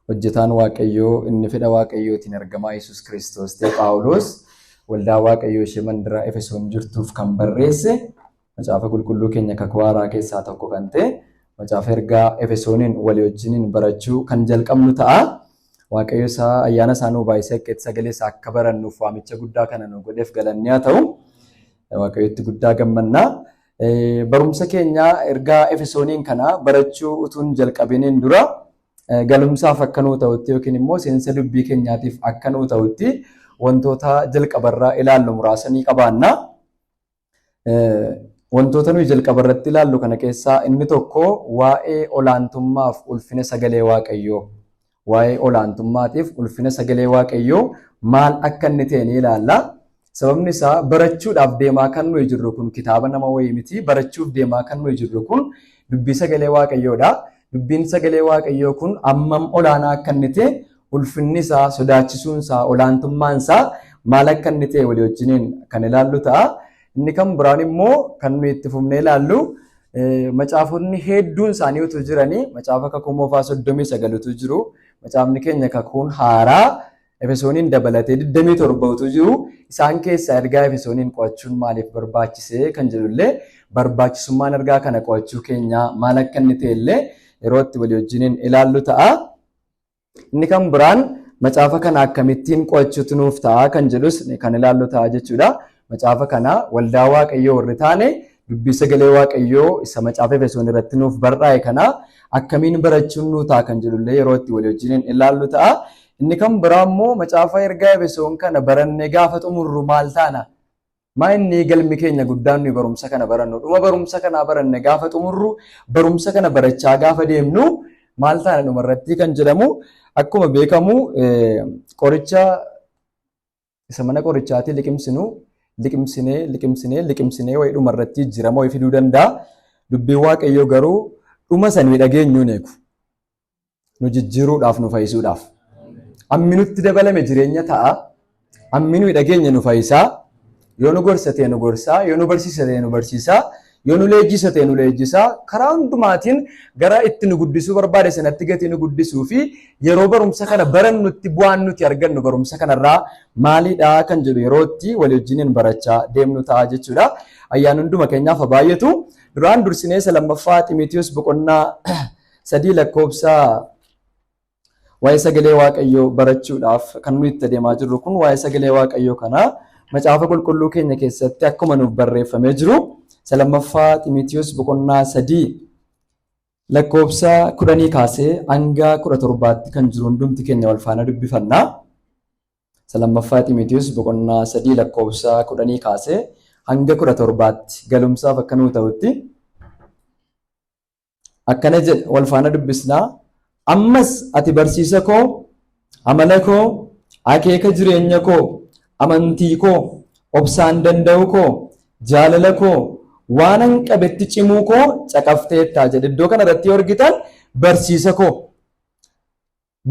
Hojjetaan Waaqayyoo inni fedha Waaqayyootiin ergamaa Yesuus Kiristoos ta'e Phaawulos waldaa Waaqayyoo ishee mandara Efesoon jirtuuf kan barreesse macaafa qulqulluu keenya kakuu haaraa keessaa tokko kan ta'e macaafa ergaa Efesooniin walii wajjiniin barachuu kan jalqabnu ta'a. Waaqayyo isaa ayyaana isaa nuu baay'isee akka itti sagalee isaa akka barannuuf waamicha guddaa kana nu godheef galanni haa ta'u. Waaqayyotti guddaa gammanna. Barumsa keenya ergaa Efesooniin kana barachuu utuu hin jalqabiniin dura galumsaaf akka nuu ta'utti yookiin immoo seensa dubbii keenyaatiif akka nuu ta'utti wantoota jalqabarraa ilaallu muraasa ni qabaanna. Wantoota nuyi jalqabarratti ilaallu kana keessaa inni tokko waa'ee olaantummaaf ulfina sagalee Waaqayyoo. Waa'ee olaantummaatiif ulfina sagalee Waaqayyoo maal akka inni ta'e ni ilaalla. Sababni isaa barachuudhaaf deemaa kan nuyi jirru kun kitaaba nama wayii miti. Barachuuf deemaa kan nuyi jirru kun dubbii sagalee Waaqayyoodha. Dubbiin sagalee Waaqayyoo kun ammam olaanaa akka inni ta'e, ulfinni isaa, sodaachisuun isaa, olaantummaan isaa maal akka inni ta'e walii wajjiniin kan ilaallu ta'a. Inni kan biraan immoo kan nuyi itti fufnee ilaallu macaafonni hedduun isaanii utuu jiranii macaafa kakuu moofaa 39 utuu jiru macaafni keenya kakuun haaraa Efesooniin dabalatee 27 utuu jiru isaan keessaa ergaa Efesooniin qo'achuun maaliif barbaachisee kan jedhullee barbaachisummaan ergaa kana qo'achuu keenyaa maal akka inni ta'e illee yeroo itti walii wajjiniin ilaallu ta'a. Inni kan biraan macaafa kana akkamittiin qo'achuutu nuuf ta'a kan jedhus kan ilaallu ta'a jechuudha. Macaafa kana waldaa Waaqayyoo warri taane dubbii sagalee Waaqayyoo isa macaafa Efesoon irratti nuuf barraa'e kana akkamiin barachuun nuu ta'a kan jedhullee yeroo itti walii wajjiniin ilaallu ta'a. Inni kan biraa immoo macaafa ergaa Efesoon kana barannee gaafa xumurru maal taana? Maa inni galmi keenya guddaan nuyi barumsa kana barannu? Dhuma barumsa kanaa baranne gaafa xumurru, barumsa kana barachaa gaafa deemnu maal taana dhumarratti kan jedhamu akkuma beekamu qoricha isa mana qorichaatii liqimsinu liqimsinee liqimsinee liqimsinee wayii dhumarratti jijjiirama wayii fiduu danda'a. Dubbiin Waaqayyoo garuu dhuma isa nuyi dhageenyuun eegu. Nu jijjiiruudhaaf nu fayyisuudhaaf. Ammi nutti dabalame jireenya ta'a. Ammi nuyi dhageenye nu fayyisaa. Yoo nu gorsa ta'e nu gorsaa, yoo nu barsiisa ta'e nu barsiisaa, yoo nu leenjisa ta'e nu leenjisaa. Karaa hundumaatiin gara itti nu guddisuu barbaade sanatti gatii nu guddisuu fi yeroo barumsa kana barannutti bu'aan nuti argannu barumsa kanarraa maalidha kan jedhu yeroo itti walii wajjiniin barachaa deemnu ta'a jechuudha. Ayyaanni hunduma keenyaaf haa baay'atu. Duraan dursinee isa lammaffaa Ximotewos boqonnaa 3 lakkoofsa waa'ee sagalee Waaqayyoo barachuudhaaf kan nuyi itti adeemaa jirru kun waa'ee sagalee Waaqayyoo kana macaafa qulqulluu keenya keessatti akkuma nuuf barreeffamee jiru isa lammaffaa Ximotewos boqonnaa 3 lakkoofsa 10 kaasee hanga 17tti kan jiru hundumti keenya wal faana dubbifanna. Isa lammaffaa Ximotewos boqonnaa 3 lakkoofsa 10 kaasee hanga 17tti galumsaaf akka nuu ta'utti Akkana jedha wal faana dubbisnaa. Ammas ati barsiisa koo, amala koo, akeeka jireenya koo, amantii koo, obsaan danda'uu koo, jaalala koo, waanan qabetti cimuu koo caqafteetta jedhe. Iddoo kana irratti yoo argitan barsiisa koo.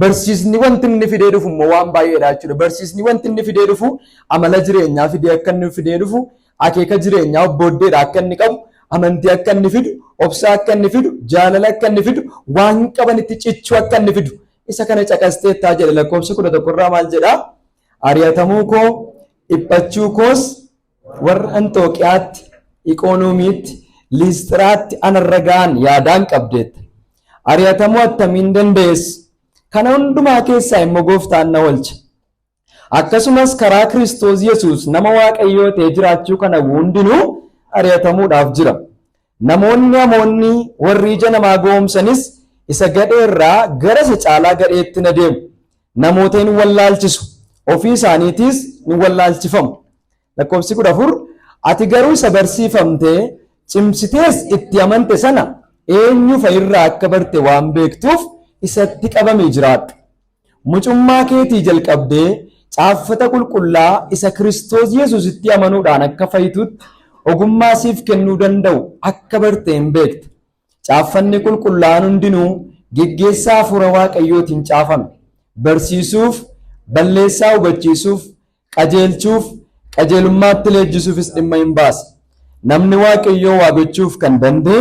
Barsiisni wanti inni fidee dhufu immoo waan baay'eedha jechuudha. Barsiisni wanti inni fidee dhufu amala jireenyaa fidee akka inni fidee dhufu, akeeka jireenyaa obbooddeedha akka inni qabu, amantii akka inni fidu, obsa akka inni fidu, jaalala akka inni fidu, waan qabanitti cichuu akka inni fidu. Isa kana caqasteettaa jedhe lakkoofsa 11 irraa maal jedhaa? Ari'atamuu koo, dhiphachuu koos warra Anxooqiyaatti, Iqoonomiitti, Liisxiraatti anarra ga'an yaadaan qabdeetta. Ari'atamuu attamiin danda'es? Kana hundumaa keessaa immoo gooftaan na oolche. Akkasumas karaa Kiristoos Yesuus nama Waaqayyoo ta'ee jiraachuu kana hundinuu ari'atamuudhaaf jira. Namoonni hamoonni warri ija namaa gowwoomsanis isa gadhee irraa gara isa caalaa gadheetti na deemu. Namoota hin wallaalchisu, ofii isaaniitiis ni wallaalchifamu. Lakkoofsi 14 ati garuu isa barsiifamtee cimsitees itti amante sana eenyu fa'irraa akka barte waan beektuuf isatti qabamii jiraadhu. Mucummaa keetii jalqabdee caaffata qulqullaa isa Kiristoos Yesuusitti amanuudhaan akka fayyitutti ogummaa siif kennuu danda'u akka barte hin beekta. Caaffanni qulqullaa'aan hundinuu geggeessaa hafuura Waaqayyootiin caafame. Barsiisuuf, balleessaa hubachiisuuf, qajeelchuuf, qajeelummaatti leenjisuufis dhimma hin baasa. Namni Waaqayyoo waa gochuuf kan danda'e,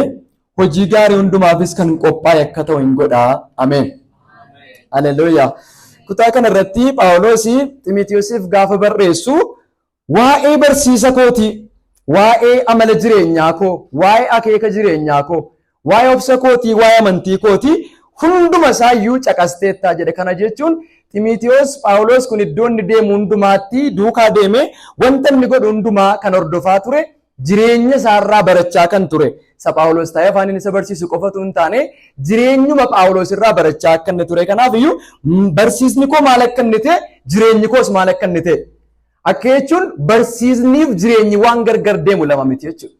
hojii gaarii hundumaafis kan qophaa'e akka ta'u hin godha. Ameen. Haleluuyaa. Kutaa kana irratti Phaawulos Ximitiyoosiif gaafa barreessu waa'ee barsiisa kootii, waa'ee amala jireenyaa koo, waa'ee akeeka jireenyaa koo, waa'ee obsa kootii, waa'ee amantii kootii hunduma isaayyuu caqasteettaa jedhe. Kana jechuun Ximitiyoos Phaawulos kun iddoo inni deemu hundumaatti duukaa deeme, wanta inni godhu hundumaa kan hordofaa ture, jireenya isaarraa barachaa kan ture. Isa Phaawulos taa'ee afaaniin isa barsiisu qofatu hin taane, jireenyuma Phaawulos irraa barachaa akka inni ture. Kanaaf iyyuu barsiisni koo maal akka inni ta'e, jireenyi koos maal akka inni ta'e. Akka jechuun barsiisniif jireenyi waan gargar deemu lama miti jechuudha.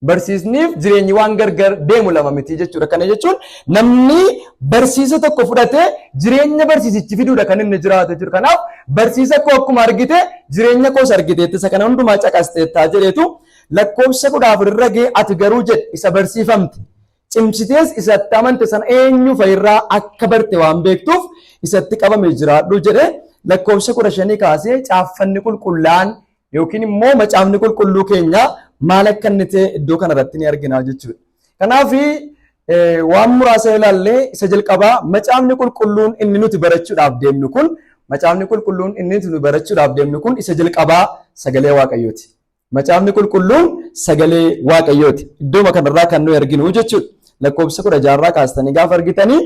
Barsiisniif jireenyi waan gargar deemu lama miti jechuudha. Kana jechuun namni barsiisa tokko fudhatee jireenya barsiisichi fiduudha kan inni jiraatu jechuudha. Kanaaf barsiisa koo akkuma argite jireenya koos argiteetti, isa kana hundumaa caqasteettaa jedheetu lakkoofsa 14 irra ga'e. Ati garuu jedhe, isa barsiifamte, cimsitees isatti amante sana eenyu fa'irraa akka barte waan beektuuf isatti qabame jiraadhu jedhe. Lakkoofsa 15 kaasee caaffanni qulqullaa'an yookiin immoo macaafni qulqulluu keenya maal akka inni ta'e iddoo kanarratti ni argina jechuudha. Kanaaf waan muraasa ilaallee, isa jalqabaa macaafni qulqulluun inni nuti barachuudhaaf deemnu kun, macaafni qulqulluun inni nuti barachuudhaaf deemnu kun isa jalqabaa sagalee Waaqayyooti. Macaafni qulqulluun sagalee Waaqayyooti. Iddooma kanarraa kan nuyi arginu jechuudha. Lakkoofsa 16rraa kaastanii gaafa argitanii,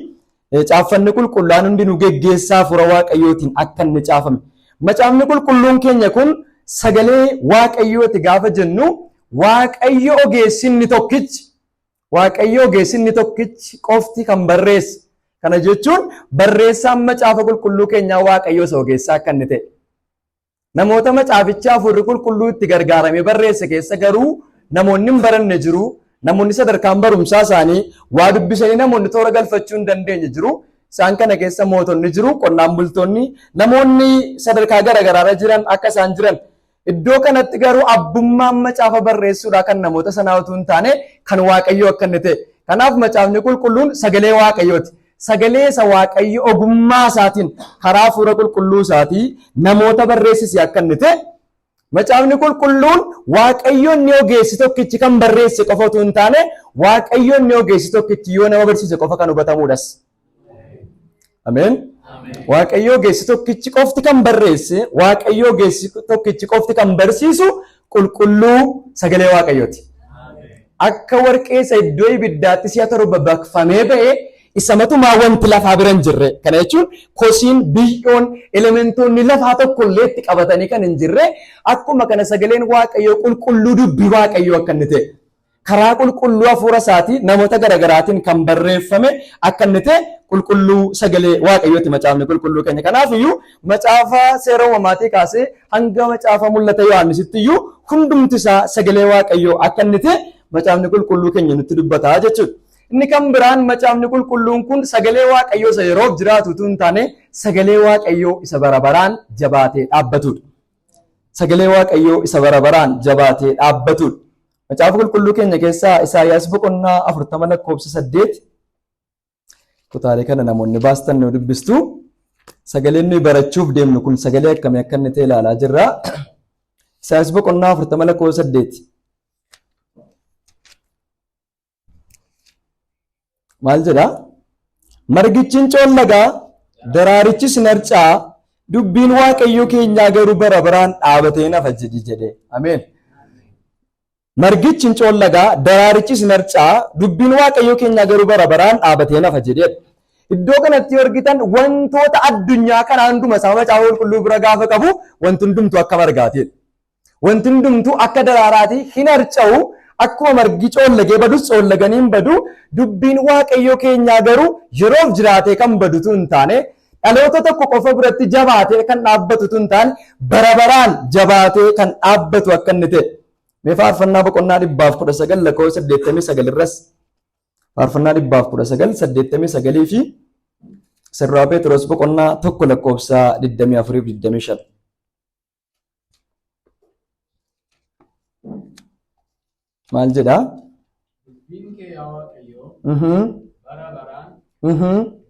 caaffanni qulqullaan hundinuu geggeessaa hafuura Waaqayyootiin akka inni caafame. Macaafni qulqulluun keenya kun sagalee Waaqayyooti gaafa jennu, Waaqayyo ogeessinni tokkichi, Waaqayyo ogeessinni tokkichi qofti kan barreesse. Kana jechuun barreessaan macaafa qulqulluu keenyaa Waaqayyo isa ogeessaa akka inni ta'e. Namoota macaaficha hafuurri qulqulluu itti gargaaramee barreesse keessa garuu namoonni hin baranne jiru. Namoonni sadarkaan barumsaa isaanii waa dubbisanii namoonni toora galfachuu hin dandeenye jiru. Isaan kana keessa mootonni jiru, qonnaan bultoonni, namoonni sadarkaa garaagaraarra jiran akka isaan jiran. Iddoo kanatti garuu abbummaan macaafa barreessuudhaa kan namoota sanaa utuu hin taane kan Waaqayyoo akka inni ta'e. Kanaaf macaafni qulqulluun sagalee Waaqayyooti. Sagalee isa Waaqayyo ogummaa isaatiin karaa hafuura qulqulluu isaatii namoota barreessise akka inni ta'e. Macaafni qulqulluun Waaqayyo inni ogeessi tokkichi kan barreesse qofa utuu hin taane, Waaqayyo inni ogeessi tokkichi yoo nama barsiise qofa kan hubatamuudhas. Ameen. Waaqayyo ogeessi tokkichi qofti kan barreesse, Waaqayyo ogeessi tokkichi qofti kan barsiisu qulqulluu sagalee Waaqayyooti. Akka warqee isa iddoo ibiddaatti si'a 7 baqfamee ba'e, isa matumaa wanti lafaa bira hin jirre. Kana jechuun kosiin, biyyoon, elementoonni lafaa tokko illee itti qabatanii kan hin jirre, akkuma kana sagaleen Waaqayyoo qulqulluu dubbii Waaqayyoo akka inni ta'e. Karaa qulqulluu hafuura isaatii namoota garaagaraatiin kan barreeffame akka inni ta'e, qulqulluu sagalee Waaqayyooti macaafni qulqulluu keenya. Kanaaf iyyuu macaafa seera uumamaatii kaasee hanga macaafa mul'ata Yohaannisitti iyyuu hundumti isaa sagalee Waaqayyoo akka inni ta'e macaafni qulqulluu keenya nutti dubbata jechuudha. Inni kan biraan macaafni qulqulluun kun sagalee Waaqayyoo isa yeroof jiraatu utuu hin taane, sagalee Waaqayyoo isa bara baraan jabaatee dhaabbatudha. Sagalee Waaqayyoo isa bara baraan jabaatee dhaabbatudha. Macaafa qulqulluu keenya keessaa Isaayyaas boqonnaa 40 lakkoofsa 8, kutaalee kana namoonni baastan nu dubbistu. Sagaleen nuyi barachuuf deemnu kun sagalee akkamii akka inni ta'e ilaalaa jirra. Isaayyaas boqonnaa 40 lakkoofsa 8. Maal jedha? Margichi hin coollagaa, daraarichis hin harca'a, dubbiin Waaqayyo keenyaa garuu bara baraan dhaabatee nafa jedhi jedhe. Ameen. Margichi hin coollagaa, daraarichis hin harca'a, dubbiin Waaqayyo keenyaa garuu bara baraan dhaabatee nafa jedhe. Iddoo kanatti yoo argitan, wantoota addunyaa kanaa hunduma isaa macaafa qulqulluu bira gaafa qabu, wanti hundumtuu akka margaatiidha. Wanti hundumtuu akka daraaraatii hin harca'u, akkuma margi coollagee badus coollaganii hin badu, dubbiin Waaqayyo keenyaa garuu yeroof jiraatee kan badutu hin taane, dhaloota tokko qofa biratti jabaatee kan dhaabbatutu hin taane, bara baraan jabaatee kan dhaabbatu akka inni ta'e. Mee Faarfannaa boqonnaa 119 lakkoofsa 89 irras, Faarfannaa 119 89 fi Sirraa Phexros boqonnaa 1 lakkoofsa 24 fi 25. Maal jedhaa? Dubbiin kee yaa Waaqayyo bara baraan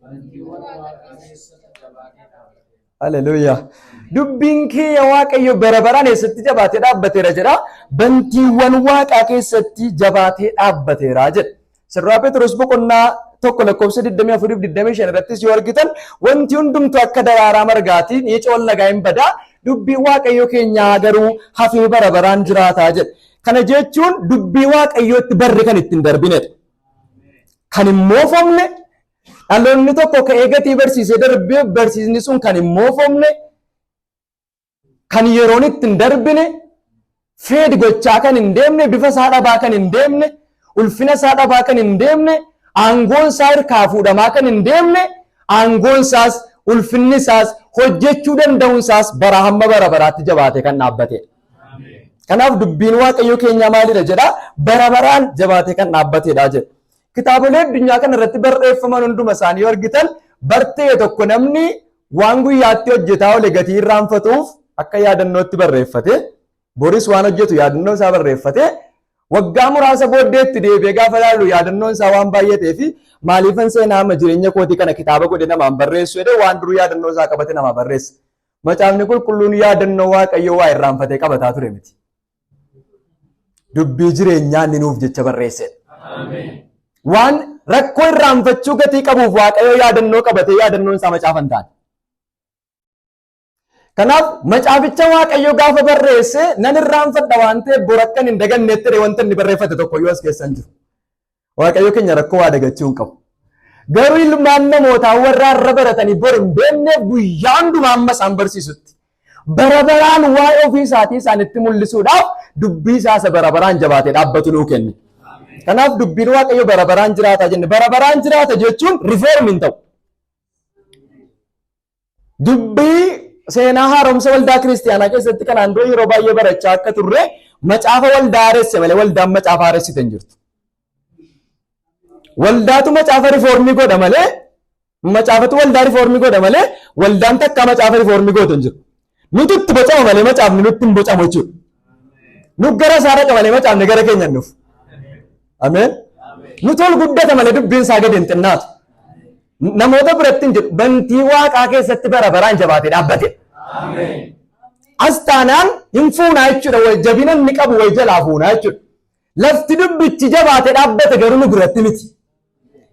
bantiiwwan waaqaa keessa jabaatee dhaabbateera. Haleluuyaa. Dubbiin kee yaa Waaqayyo bara baraan eessatti jabaatee dhaabbateera jedha? Bantiiwwan waaqaa keessatti jabaatee dhaabbateera jedha. Sirraa Phexros boqonnaa 1 lakkoofsa 24 fi 25 irrattis yoo argitan, wanti hundumtuu akka daraaraa margaati, ni coollagaa, hin badaa, dubbii Waaqayyo keenyaa garuu hafee bara baraan jiraataa jedha. Kana jechuun dubbii Waaqayyootti barri kan ittiin darbinedha. Kan hin moofamne, dhaloonni tokko ka'ee gatii barsiisee darbee barsiisni sun kan hin moofamne, kan yeroon ittiin darbine, fade gochaa kan hin deemne, bifa isaa dhabaa kan hin deemne, ulfina isaa dhabaa kan hin deemne, aangoon isaa hirkaa fuudhamaa kan hin deemne, aangoon isaas, ulfinni isaas, hojjechuu danda'uun isaas bara hamma bara baraatti jabaatee kan dhaabbatedha. Kanaaf dubbiin Waaqayyo keenyaa maalidha jedha? Bara baraan jabaatee kan dhaabbatedha jedha. Kitaabolee addunyaa kana irratti barreeffaman hunduma isaanii yoo argitan, bartee tokko namni waan guyyaatti hojjetaa oole gatii irraanfatuuf akka yaadannootti barreeffate, boris waan hojjetu yaadannoo isaa barreeffate, waggaa muraasa booddeetti deebi'ee gaafa ilaalu yaadannoon isaa waan baay'atee fi maaliifan seenaa amma jireenya kootii kana kitaaba godhe namaan barreessu jedhee waan duruu yaadannoo isaa qabate namaa barreessa. Macaafni Qulqulluun yaadannoo Waaqayyoo waa irraanfatee qabataa ture miti. Dubbii jireenyaa inni nuuf jecha barreessedha. Waan rakkoo irraanfachuu gatii qabuuf Waaqayyo yaadannoo qabatee yaadannoon isaa macaafa hin taane. Kanaaf macaaficha Waaqayyo gaafa barreesse, nan irraanfadha waan ta'eef bor akkan hin dagannetti jedhee wanta inni barreeffate tokko iyyuu as keessa hin jiru. Waaqayyo keenya rakkoo waa dagachuu hin qabu. Garuu ilmaan namootaa warra har'a baratanii bor hin beekneef guyyaa hundumaa amma isaan barsiisutti bara baraan waa'ee ofii isaatii isaanitti mul'isuudhaaf dubbii isaa isa bara baraan jabaatee dhaabbatu nuu kenne. Kanaaf dubbiin Waaqayyo bara baraan jiraata jenne. Bara baraan jiraata jechuun reform hin ta'u. Dubbii seenaa haaromsa waldaa kiristiyaanaa keessatti kanaan dura yeroo baay'ee barachaa akka turre, macaafa waldaa haaresse malee waldaan macaafa haaressite hin jirtu. Waldaatu macaafa reform godha malee, macaafatu waldaa reform godha malee, waldaan takka macaafa reform gootu hin jiru. Nuti itti bocama malee macaafni nutti hin bocamu jechuudha. Nu gara isaa dhaqa malee macaafni gara keenya hin dhufu. Ameen. Nuti ol guddata malee dubbiin isaa gadi hin xinnaatu. Namoota biratti hin jedhu, bantii waaqaa keessatti bara baraan jabaatee dhaabbate. As taanaan hin fuunaa jechuudha. Way jabina inni qabu way jalaa fuunaa jechuudha. Lafti dubbichi jabaatee dhaabbate garuu nu biratti miti.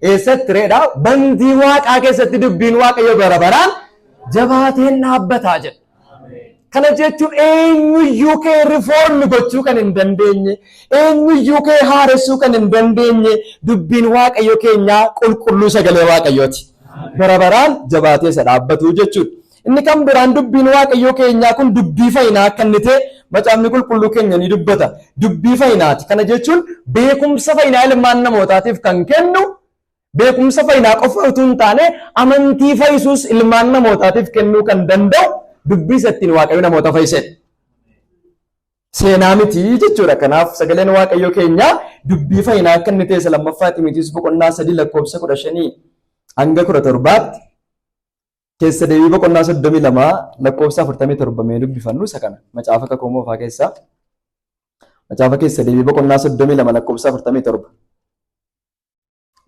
Eessatti reedha? Bantii waaqaa keessatti dubbiin Waaqayyo bara baraan jabaateen dhaabbataa jedha. Kana jechuun eenyuyyuu kee reform gochuu kan hin dandeenye, eenyuyyuu kee haaressuu kan hin dandeenye dubbiin Waaqayyo keenyaa qulqulluu sagalee Waaqayyooti. Bara baraan jabaatee isa dhaabbatu jechuudha. Inni kan biraan dubbiin Waaqayyoo keenyaa kun dubbii fayyinaa akka inni ta'e macaafni qulqulluu keenya ni dubbata. Dubbii fayyinaati. Kana jechuun beekumsa fayyinaa ilmaan namootaatiif kan kennu, beekumsa fayyinaa qofa utuu hin taane amantii fayyisuus ilmaan namootaatiif kennuu kan danda'u dubbii isa ittiin Waaqayyo namoota fayyisedha. Seenaa miti jechuudha. Kanaaf sagaleen Waaqayyo keenyaa dubbii fayyinaa akka inni ta'e Lammaffaa Ximitiis boqonnaa 3 lakkoofsa 15 hanga 17tti, Keessa Deebii boqonnaa 32 lakkoofsa 47 mee dubbifannu isa kana macaafa Kakuu Moofaa keessaa. Macaafa Keessa Deebii boqonnaa 32 lakkoofsa 47.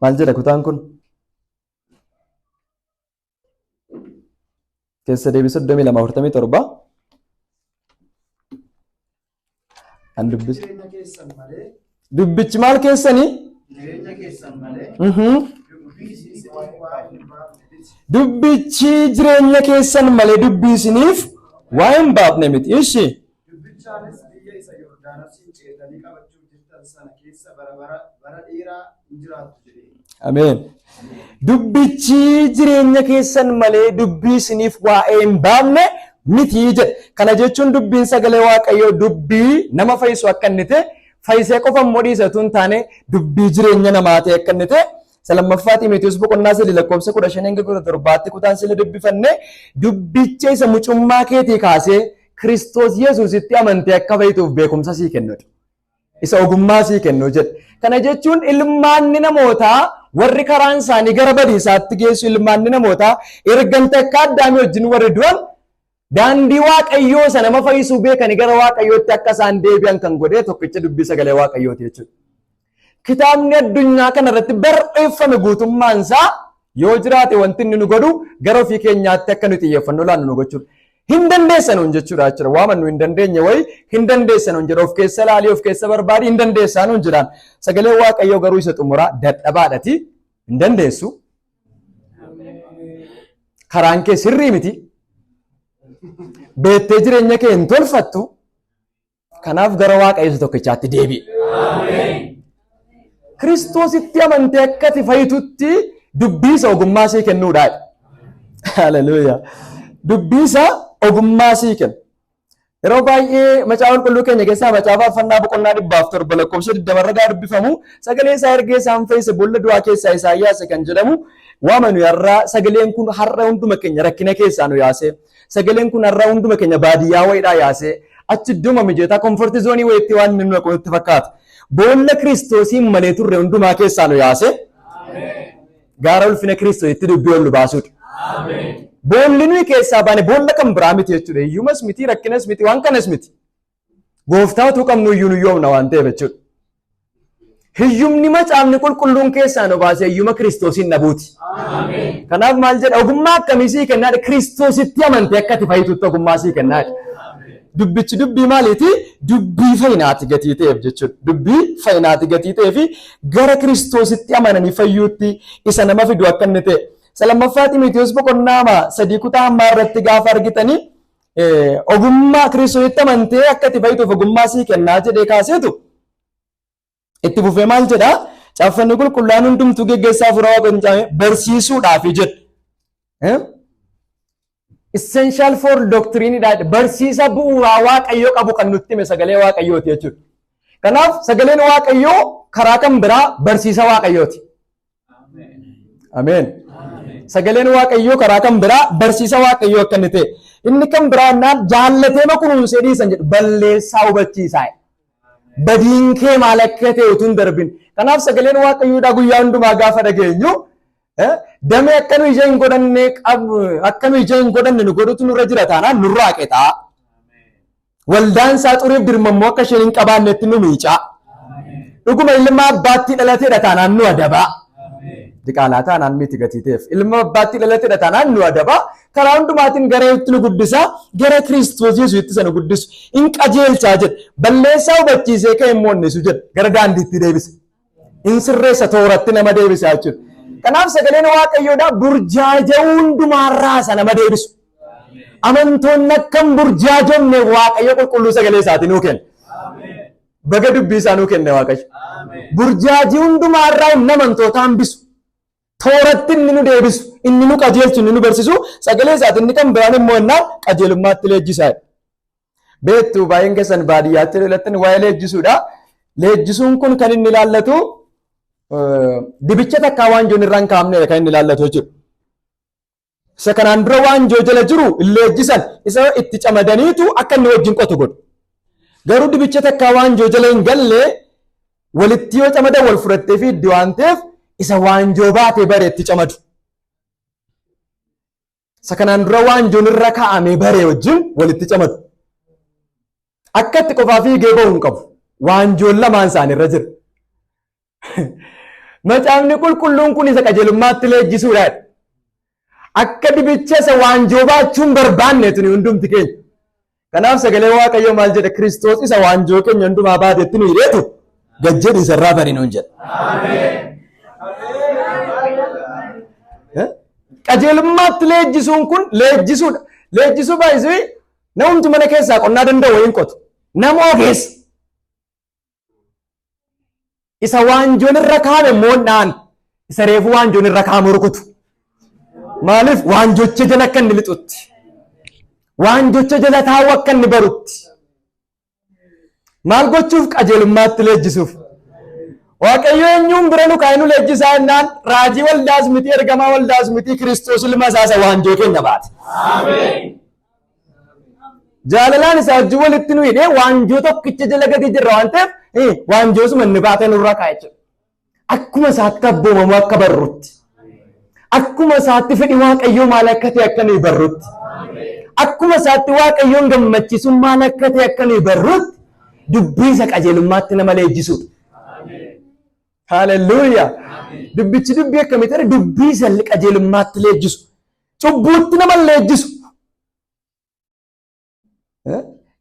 Maal jedha kutaan kun? Keessa Deebii 32 47. Kan dubbisu. Jireenya keessan malee Dubbichi maal keessanii? Jireenya keessan malee dubbii isiniif waa hin baafne miti. Dubbichi jireenya keessan malee dubbii isiniif waa hin baafne miti. Ishi. Dubbichaanis biyya isa Yordaanosiin ceetanii qabachuuf jirtan sana keessa bara bara bara dheeraa hin jiraattu jedhee. Ameen. Dubbichi jireenya keessan malee dubbii isiniif waa'ee hin baafne miti jedhe. Kana jechuun dubbiin sagalee Waaqayyoo dubbii nama fayyisu akka inni ta'e, fayyisee qofa immoo dhiisatu hin taane, dubbii jireenya namaa ta'e akka inni ta'e isa Lammaffaa Xiimotewos boqonnaa 3 lakkoofsa 15 hanga 17tti kutaan sila dubbifanne, dubbicha isa mucummaa keetii kaasee Kiristoos Yesuusitti amantee akka fayyituuf beekumsa sii kennudha. Isa ogummaa sii kennu jedhe. Kana jechuun ilmaanni namootaa warri karaan isaanii gara badiisaatti geessu, ilmaanni namootaa ergan takka Addaamii wajjin warri du'an, daandii Waaqayyoo isa nama fayyisuu beekanii gara Waaqayyootti akka isaan deebi'an kan godhee tokkicha dubbii sagalee Waaqayyooti jechuudha. Kitaabni addunyaa kana irratti barreeffame guutummaan isaa yoo jiraate, wanti inni nu godhu gara ofii keenyaatti akka nu xiyyeeffannoo laannu nu gochuudha. Hin dandeessanuun jechuudha. Waan nu hin dandeenye wayi hin dandeessanuun jedha. Of keessa ilaalii, of keessa barbaadi, hin dandeessanuun jedhaan. Sagalee Waaqayyoo garuu isa xumuraa dadhabaadhati. Hin dandeessu. Karaan kee sirrii miti. Beettee jireenya kee hin tolfattu. Kanaaf gara Waaqayyo isa tokkichaatti deebi'i. Kiristoositti amantee akka ati fayyitutti dubbii isa ogummaa sii kennuudha. Haleluuyaa. Dubbii isa ogummaa sii kenna. Yeroo baay'ee macaafa qulqulluu keenya keessaa macaafa faarfannaa boqonnaa 107 lakkoofsa 20 irra gaafa dubbifamu sagalee isaa ergee isaan fayyise boolla du'aa keessaa isaan yaase kan jedhamu waama nu har'aa sagaleen kun har'a hunduma keenya rakkina keessaa nu yaase sagaleen kun har'a hunduma keenya baadiyyaa wayiidhaa yaase achi idduma mijeetaa komforti zoonii wayiitti waan inni nu naqu nutti fakkaata. Boolla Kiristoosiin malee turre hundumaa keessaa nu yaase gaara ulfina Kiristoositti dubbii ol nu baasuudha. Boolli nuyi keessaa baane boolla kan biraa miti jechuudha. Hiyyumas miti, rakkinas miti, waan kanas miti. Gooftaa utuu qabnu iyyuu nu yoomna waan ta'eef jechuudha. Hiyyumni macaafni qulqulluun keessaa nu baase hiyyuma Kiristoosiin dhabuuti. Kanaaf maal jedha ogummaa akkamii sii kennaadha Kiristoositti amantee akka ati fayyitutti ogummaa sii kennaadha. Dubbichi dubbii maaliiti? Dubbii fayyinaati gatii ta'eef jechuudha. Dubbii fayyinaati gatii ta'eef gara Kiristoositti amananii fayyuutti isa nama fidu akka inni ta'e. Isa lammaffaa Ximiteewos boqonnaa 3 kutaa ammaa irratti gaafa argitanii ogummaa Kiristoositti amantee akka itti fayyituuf ogummaa sii kennaa jedhee kaaseetu itti fufee maal jedhaa? Caaffanni qulqullaa'aan hundumtuu geggeessaa hafuura Waaqayyoon caame barsiisuudhaaf jedha. Essential for doctrine dha. Barsiisa bu'uuraa Waaqayyoo qabu kan nutti hime sagalee Waaqayyooti jechuudha. Kanaaf sagaleen Waaqayyoo karaa kan biraa barsiisa Waaqayyooti. Ameen. Sagaleen Waaqayyoo karaa kan biraa barsiisa Waaqayyoo akka inni ta'e. Inni kan biraa innaan jaallatee ma kunuunsee dhiisan jedhu balleessaa hubachiisaa. Badiin kee maal akka ta'e utuu hin darbin. Kanaaf sagaleen Waaqayyoodhaa guyyaa hundumaa gaafa dhageenyu damee akka nu ija hin godhanne akka nu ija hin godhanne nu godhutu nurra jira taanaan nurraa qexaa. Waldaan isaa xuriif dirmammoo akka isheen hin qabaannetti nu miicaa. Dhuguma ilma abbaatti dhalateedha taanaan nu adabaa. Diqaalaa taanaan miti gatii ta'eef. Ilma abbaatti dhalateedha taanaan nu adabaa. Karaa hundumaatiin gara itti nu guddisaa. Gara Kiristoos Yesuusitti isa nu guddisu. In qajeelchaa jedha. Balleessaa hubachiisee ka'e immoo innisu jedha. Gara daandiitti deebisa. In sirreessa tooratti nama deebisa jechuudha. Kanaaf sagaleen Waaqayyoodhaa burjaaja'uu hundumaarraa isa nama deebisu. Amantoonni akka hin burjaajofne Waaqayyo qulqulluu sagalee isaatii nuu kenna. Baga dubbii isaa nuu kenne Waaqayyo. Burjaajii hundumaarraa inni amantoota hambisu. Tooratti inni nu deebisu, inni nu qajeelchu, inni nu barsiisu sagalee isaati. Inni kan biraan immoo innaan qajeelummaatti leenjisaa. Beektu baay'een keessan baadiyyaatti dhalattan waa'ee leenjisuudha. Leenjisuun kun kan inni ilaallatu dibicha takkaa waanjoon irra hin kaa'amnedha kan inni ilaallatu jechuudha. Isa kanaan dura waanjoo jala jiru hin leenjisan isa itti camadaniitu akka inni wajjin qotu godhu. Garuu dibicha takkaa waanjoo jala hin galle walitti yoo camadan wal fudhattee fi iddi waan ta'eef isa waanjoo baatee bare itti camadu. Isa kanaan dura waanjoon irra kaa'amee bare wajjin walitti camadu. Akka itti qofaa fiigee bahu hin qabu. Waanjoon lamaan isaanii irra jira. Macaafni qulqulluun kun isa qajeelummaatti leenjisuudha. Akka dibicha isa waanjoo baachuu hin barbaanne tuni hundumti keenya. Kanaaf sagalee Waaqayyoo maal jedha? Kiristoos isa waanjoo keenya hundumaa baatetti nu hidheetu gad jedhi isarraa bari nuun jedha. Qajeelummaatti leenjisuun kun leenjisuudha. Leenjisuu baay'isuu namumti mana keessaa qonnaa danda'u wayiin qotu. Nama ogeessa. Isa waanjoon irra kaa'ame immoo hin dha'an. Isa reefu waanjoon irra kaa'amu rukutu. Maaliif waanjocha jala akka inni lixutti. Waanjocha jala taa'u akka inni barutti. Maal gochuuf qajeelummaatti leenjisuuf. Waaqayyo eenyuun bira nu kaa'ee nu leenjisaa jennaan raajii waldaas miti ergamaa waldaas miti Kiristoos ilma isaa isa waanjoo keenya baate. Jaalalaan isaa wajjin walitti nu hidhee waanjoo tokkicha jala gadi jirra waan ta'eef waanjoo suma inni baatee nurra kaa'e jechuudha. Akkuma isaatti abboomamuu akka barrutti. Akkuma isaatti fedhi Waaqayyoo maal akka ta'e akka nuyi barrutti. Akkuma isaatti Waaqayyoon gammachiisuun maal akka ta'e akka nuyi barrutti dubbii isa qajeelummaatti nama leenjisuudha. Haalelluuyaa. Dubbichi dubbii akkamii ta'e dubbii isa qajeelummaatti leenjisu. Cubbuutti nama leenjisu.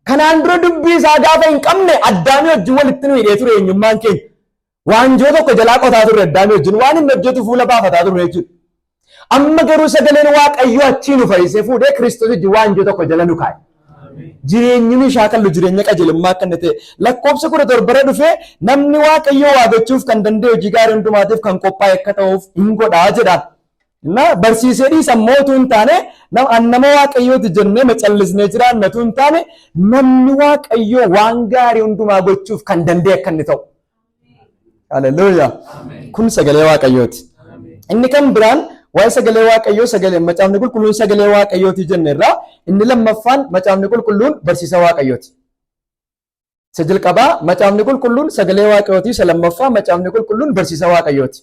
Kanaan dura dubbii isaa gaafa hin qabne addaamii wajjin walitti nu hidhee ture eenyummaan keenya. Waanjoo tokko jalaa qotaa turre Addaamii wajjin waan inni hojjetu fuula baafataa turre jechuudha. Amma garuu sagaleen Waaqayyoo achii nu fayyisee fuudhee Kiristoos wajjin waanjoo tokko jala nu kaa'e. Jireenyi nu shaakallu jireenya qajeelummaa akka inni ta'e lakkoofsa 17 irra dhufee namni Waaqayyoo waa gochuuf kan danda'e hojii gaarii hundumaatiif kan qophaa'e akka ta'uuf hin godhaa jedha. Na barsiisee dhiisa immoo utuu hin taane an nama Waaqayyooti jennee macallisnee jiraanna utuu hin taane namni Waaqayyoo waan gaarii hundumaa gochuuf kan danda'e akka inni ta'u. Haleluuyaa. Kun sagalee Waaqayyooti. Inni kan biraan waa'ee sagalee Waaqayyoo sagalee macaafni qulqulluun sagalee Waaqayyooti jenne irraa inni lammaffaan macaafni qulqulluun barsiisa Waaqayyooti. Isa jalqabaa macaafni qulqulluun sagalee Waaqayyooti. Isa lammaffaa macaafni qulqulluun barsiisa Waaqayyooti.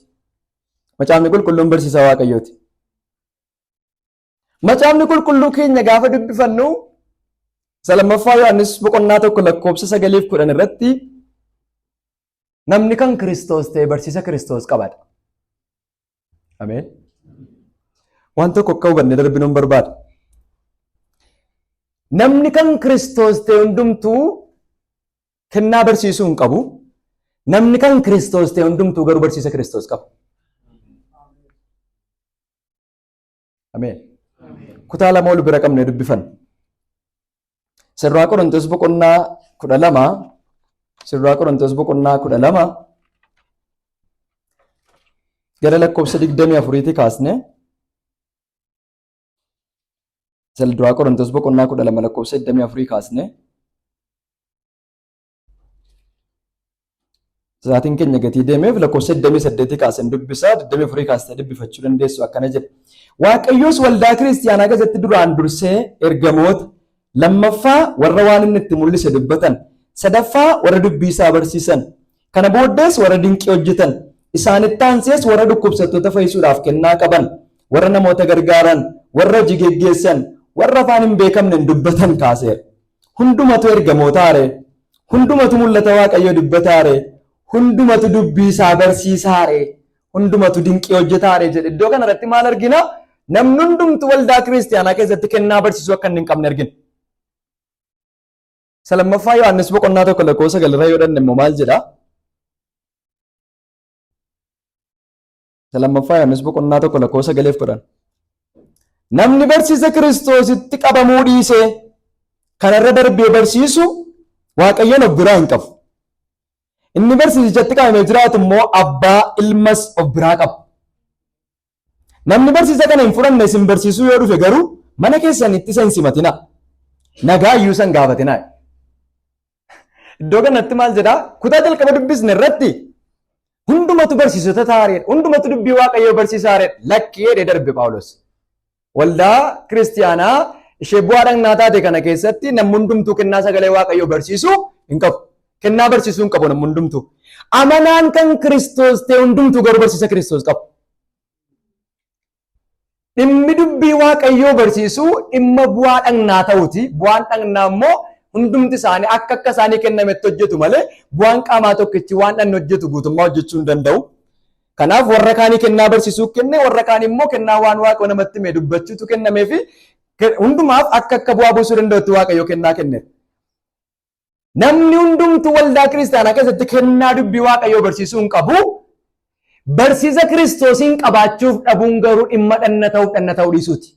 Macaafni qulqulluun barsiisa Waaqayyooti. Macaafni qulqulluu keenya gaafa dubbifannu isa lammaffaa Yohaannis boqonnaa 1 lakkoofsa 9 fi 10 irratti namni kan Kiristoos ta'e barsiisa Kiristoos qabadha. Ameen. Waan tokko akka hubanne darbinuun barbaada. Namni kan Kiristoos ta'e hundumtuu kennaa barsiisuu hin qabu. Namni kan Kiristoos ta'e hundumtuu garuu barsiisa Kiristoos qaba. Ameen. Kutaa lama ol bira qabnee dubbifan. Sirraa Qorontos boqonnaa 12, Sirraa Qorontos boqonnaa 12 gara lakkoofsa 24tti kaasne. Duraa Qorontos boqonnaa 12 lakkoofsa 24 kaasne. Sa'aatiin keenya gatii deemeef lakkoofsa 28 kaasen dubbisaa, 24 kaastee dubbifachuu dandeessu akkana jedha. Waaqayyoos waldaa kiristiyaanaa keessatti duraan dursee ergamoota, lammaffaa warra waan inni itti mul'ise dubbatan, sadaffaa warra dubbii isaa barsiisan, kana booddees warra dinqii hojjetan, isaanitti aansees warra dhukkubsattoota fayyisuudhaaf kennaa qaban, warra namoota gargaaran, warra hojii geggeessan, warra afaan hin beekamne dubbatan kaaseera. Hundumatu ergamootaare? Hundumatu mul'ata Waaqayyoo dubbataare? Hundumatu dubbii isaa barsiisaare? Hundumatu dinqii hojjetaare jedhe. Iddoo kanarratti maal argina? Namni hundumtu waldaa kiristiyaanaa keessatti kennaa barsiisuu akka inni hin qabne argina. Isa lammaffaa Yohaannis boqonnaa 1 lakkoofsa 9 irra yoo dhanne immoo maal jedha? Isa lammaffaa Yohaannis boqonnaa 1 lakkoofsa 9 fi 10. Namni barsiisa Kiristoositti qabamuu dhiisee kanarra darbee barsiisu Waaqayyoon of biraa hin qabu. Inni barsiisichatti qabamee jiraatu immoo abbaa ilmas of biraa qaba. Namni barsiisa kana hin fudhanne isin barsiisuu yoo dhufe garuu mana keessanitti isa hin simatinaa. Nagaa iyyuu isa hin gaafatinaa. Iddoo kanatti maal jedhaa? Kutaa jalqaba dubbisne irratti hundumatu barsiisota taareedha. Hundumatu dubbii Waaqayyoo barsiisaareedha. Lakkii jedhee darbe Phaawulos. Waldaa kiristiyaanaa ishee bu'aa dhagnaa taate kana keessatti namni hundumtuu kennaa sagalee Waaqayyoo barsiisuu hin qabu. Kennaa barsiisuu hin qabu namni hundumtuu. Amanaan kan Kiristoos ta'e hundumtuu garuu barsiisa Kiristoos qabu. Dhimmi dubbii Waaqayyoo barsiisuu dhimma bu'aa dhagnaa ta'uti. Bu'aan dhagnaa immoo hundumti isaanii akka akka isaanii kennametti hojjetu malee bu'aan qaamaa tokkichi waan dhagni hojjetu guutummaa hojjechuu hin danda'u. Kanaaf warra kaanii kennaa barsiisuu kenne, warra kaanii immoo kennaa waan Waaqayyo namatti hime dubbachuutu kennamee fi hundumaaf akka akka bu'aa buusuu danda'utti Waaqayyo kennaa kenne. Namni hundumtuu waldaa kiristaanaa keessatti kennaa dubbii Waaqayyoo barsiisuu hin qabu. Barsiisa Kiristoosiin qabaachuuf dhabuun garuu dhimma dhanna ta'uuf dhanna ta'uu dhiisuuti.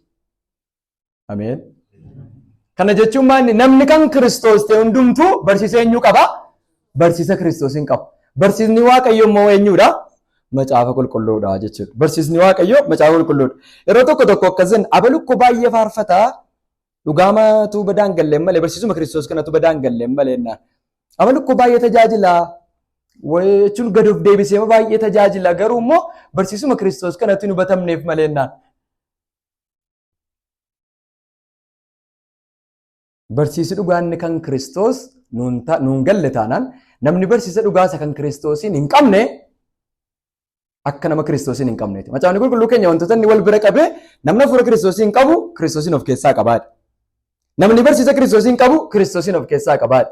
Ameen. Kana jechuun maali? Namni kan Kiristoos ta'e hundumtuu barsiisa eenyuu qaba? Barsiisa Kiristoosiin qaba. Barsiisni Waaqayyoo immoo eenyuudha? Macaafa qulqulluudha jechuudha. Barsiisni Waaqayyoo macaafa qulqulluudha. Yeroo tokko tokko akkas jenna, abalu koo baay'ee faarfataa, dhugaamatu badaan galleen malee, barsiisuma Kiristoos kanatu badaan galleen malee jennaan. Abalu koo baay'ee tajaajila jechuun gad of deebisee baay'ee tajaajila, garuu immoo barsiisuma Kiristoos kanatu hin hubatamneef malee jennaan. Barsiisi dhugaanni kan Kiristoos nuun galle taanaan, namni barsiisa dhugaasa kan Kiristoosiin hin qabne akka nama Kiristoosiin hin qabneeti. Macaafni qulqulluu keenya wantoota inni wal bira qabee namni hafuura Kiristoosiin qabu Kiristoosiin of keessaa qabaadha. Namni barsiisa Kiristoosiin qabu Kiristoosiin of keessaa qabaadha.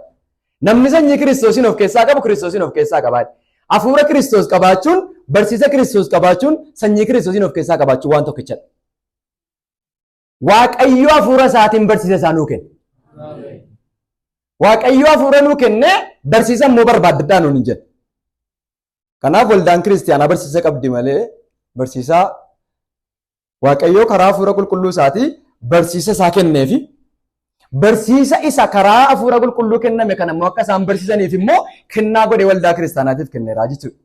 Namni sanyii Kiristoosiin of keessaa qabu Kiristoosiin of keessaa qabaadha. Hafuura Kiristoos qabaachuun, barsiisa Kiristoos qabaachuun, sanyii Kiristoosiin of keessaa qabaachuun waan tokkichadha. Waaqayyo hafuura isaatiin barsiisa isaa nuu kenne. Waaqayyo hafuura nuu kenne, barsiisa immoo barbaaddadhaa nuun hin jedhu. Kanaaf waldaan kiristiyaanaa barsiisa qabdi malee barsiisaa Waaqayyoo karaa hafuura qulqulluu isaatii barsiisa isaa kenneefi barsiisa isa karaa hafuura qulqulluu kenname kana immoo akka isaan barsiisaniif immoo kennaa godhee waldaa kiristaanaatiif kenneera jechuudha.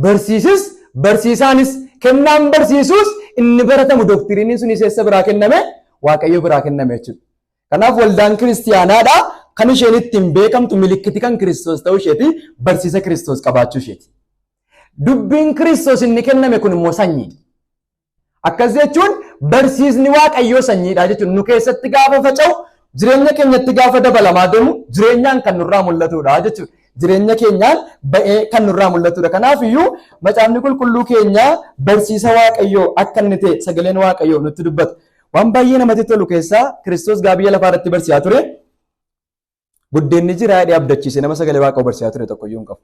Barsiisis barsiisaanis kennaan barsiisuus inni baratamu doktiriiniin sunis eessa biraa kenname? Waaqayyo biraa kenname jechuudha. Kanaaf waldaan kiristiyaanaadha kan isheen ittiin beekamtu milikkiti kan Kiristoos ta'uu isheeti barsiisa Kiristoos qabaachuu isheeti. Dubbiin Kiristoos inni kenname kun immoo sanyiidha. Akkas jechuun barsiisni Waaqayyoo sanyiidha jechuun nu keessatti gaafa faca'u jireenya keenyatti gaafa dabalamaa deemu jireenyaan kan nurraa mul'atudha jechuudha. Jireenya keenyaan ba'ee kan nurraa mul'atudha. Kanaaf iyyuu macaafni qulqulluu keenya barsiisa Waaqayyoo akka inni ta'e sagaleen Waaqayyoo nutti dubbata. Waan baay'ee namatti tolu keessaa Kiristoos gaa biyya lafaa irratti barsiisaa ture. Buddeenni jira jedhee abdachiise nama sagalee Waaqayyoo barsiisaa ture tokko iyyuu hin qabu.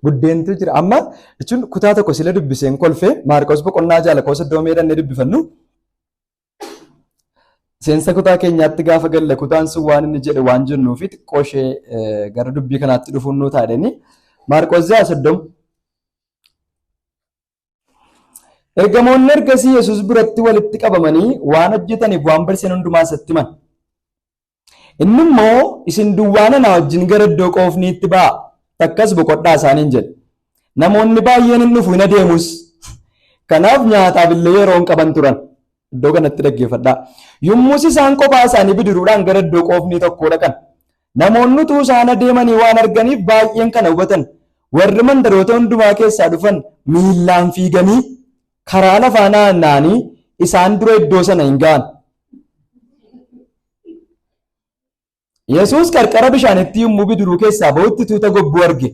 Buddeentu jira. Amma jechuun kutaa tokko sila dubbiseen kolfee Maarqos boqonnaa 6 lakkoofsa 30 dhannee dubbifannu. Seensa kutaa keenyaatti gaafa galle kutaan sun waan inni jedhe waan jennuu fi xiqqoo ishee gara dubbii kanaatti dhufuun nuu taadheni. Maarqos 6 30. Ergamoonni ergasii Yesuus biratti walitti qabamanii waan hojjetaniif waan barsiisan hundumaa isatti himan. Inni immoo isin duwwaan anaa wajjin gara iddoo qoofniitti ba'aa, takkas boqodhaa isaaniin jedhe. Namoonni baay'een hin dhufu hin adeemus. Kanaaf nyaataaf illee yeroo hin qaban turan. Iddoo kanatti dhaggeeffadhaa. Yommus isaan kophaa isaanii bidiruudhaan gara iddoo qoofnii tokkoo dhaqan. Namoonni utuu isaan adeemanii waan arganiif baay'een kana hubatan. Warri mandaroota hundumaa keessaa dhufan miillaan fiiganii karaa lafaa naanna'anii isaan dura iddoo sana hin ga'an. Yesuus qarqara bishaanitti yommuu bidiruu keessaa ba'utti tuuta gobbuu arge.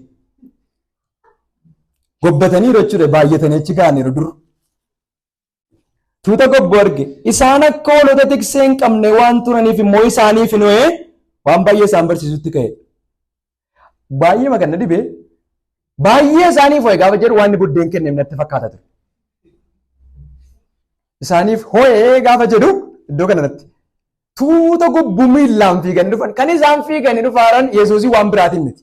Gobbataniiru jechuudha baay'atanii achi ga'aniiru dur. Tuuta gobbuu arge. Isaan akka hoolota tiksee hin qabne waan turaniif immoo isaaniif hin ho'ee waan baay'ee isaan barsiisutti ka'e. Baay'ee makan na dhibee baay'ee isaaniif ho'e gaafa jedhu waan inni buddeen kenneef natti fakkaata ture. Isaaniif ho'ee gaafa jedhu iddoo kanatti tuuta gobbuu miillaan fiiganii dhufan kan isaan fiiganii dhufaaran Yesuusii waan biraatiin miti.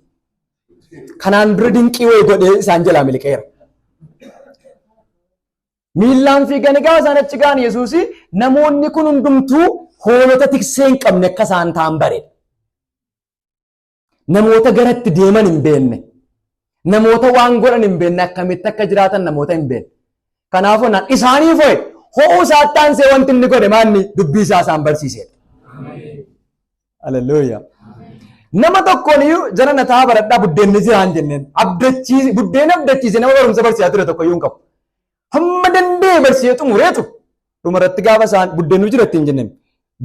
Kanaan dura dinqii wayii godhee isaan jalaa miliqeera. Miillaan fiiganii gaafa isaan achi ga'an Yesuusii namoonni kun hundumtuu hoolota tiksee hin qabne akka isaan ta'an bare. Namoota garatti deeman hin beekne. Namoota waan godhan hin beekne akkamitti akka jiraatan namoota hin beekne. Kanaafuu naan isaaniif ho'e ho'uu isaatti aansee wanti inni godhe maanni dubbii isaa isaan barsiisedha. Haleluuyaa. Nama tokkoon iyyuu jara na taa'aa baradhaa buddeenni jira hin jenneen. Abdachiise buddeena abdachiise nama barumsa barsiisaa ture tokko iyyuu hin qabu. Hamma danda'e barsiisee xumureetu dhumarratti gaafa isaan buddeennu jira ittiin jenneen.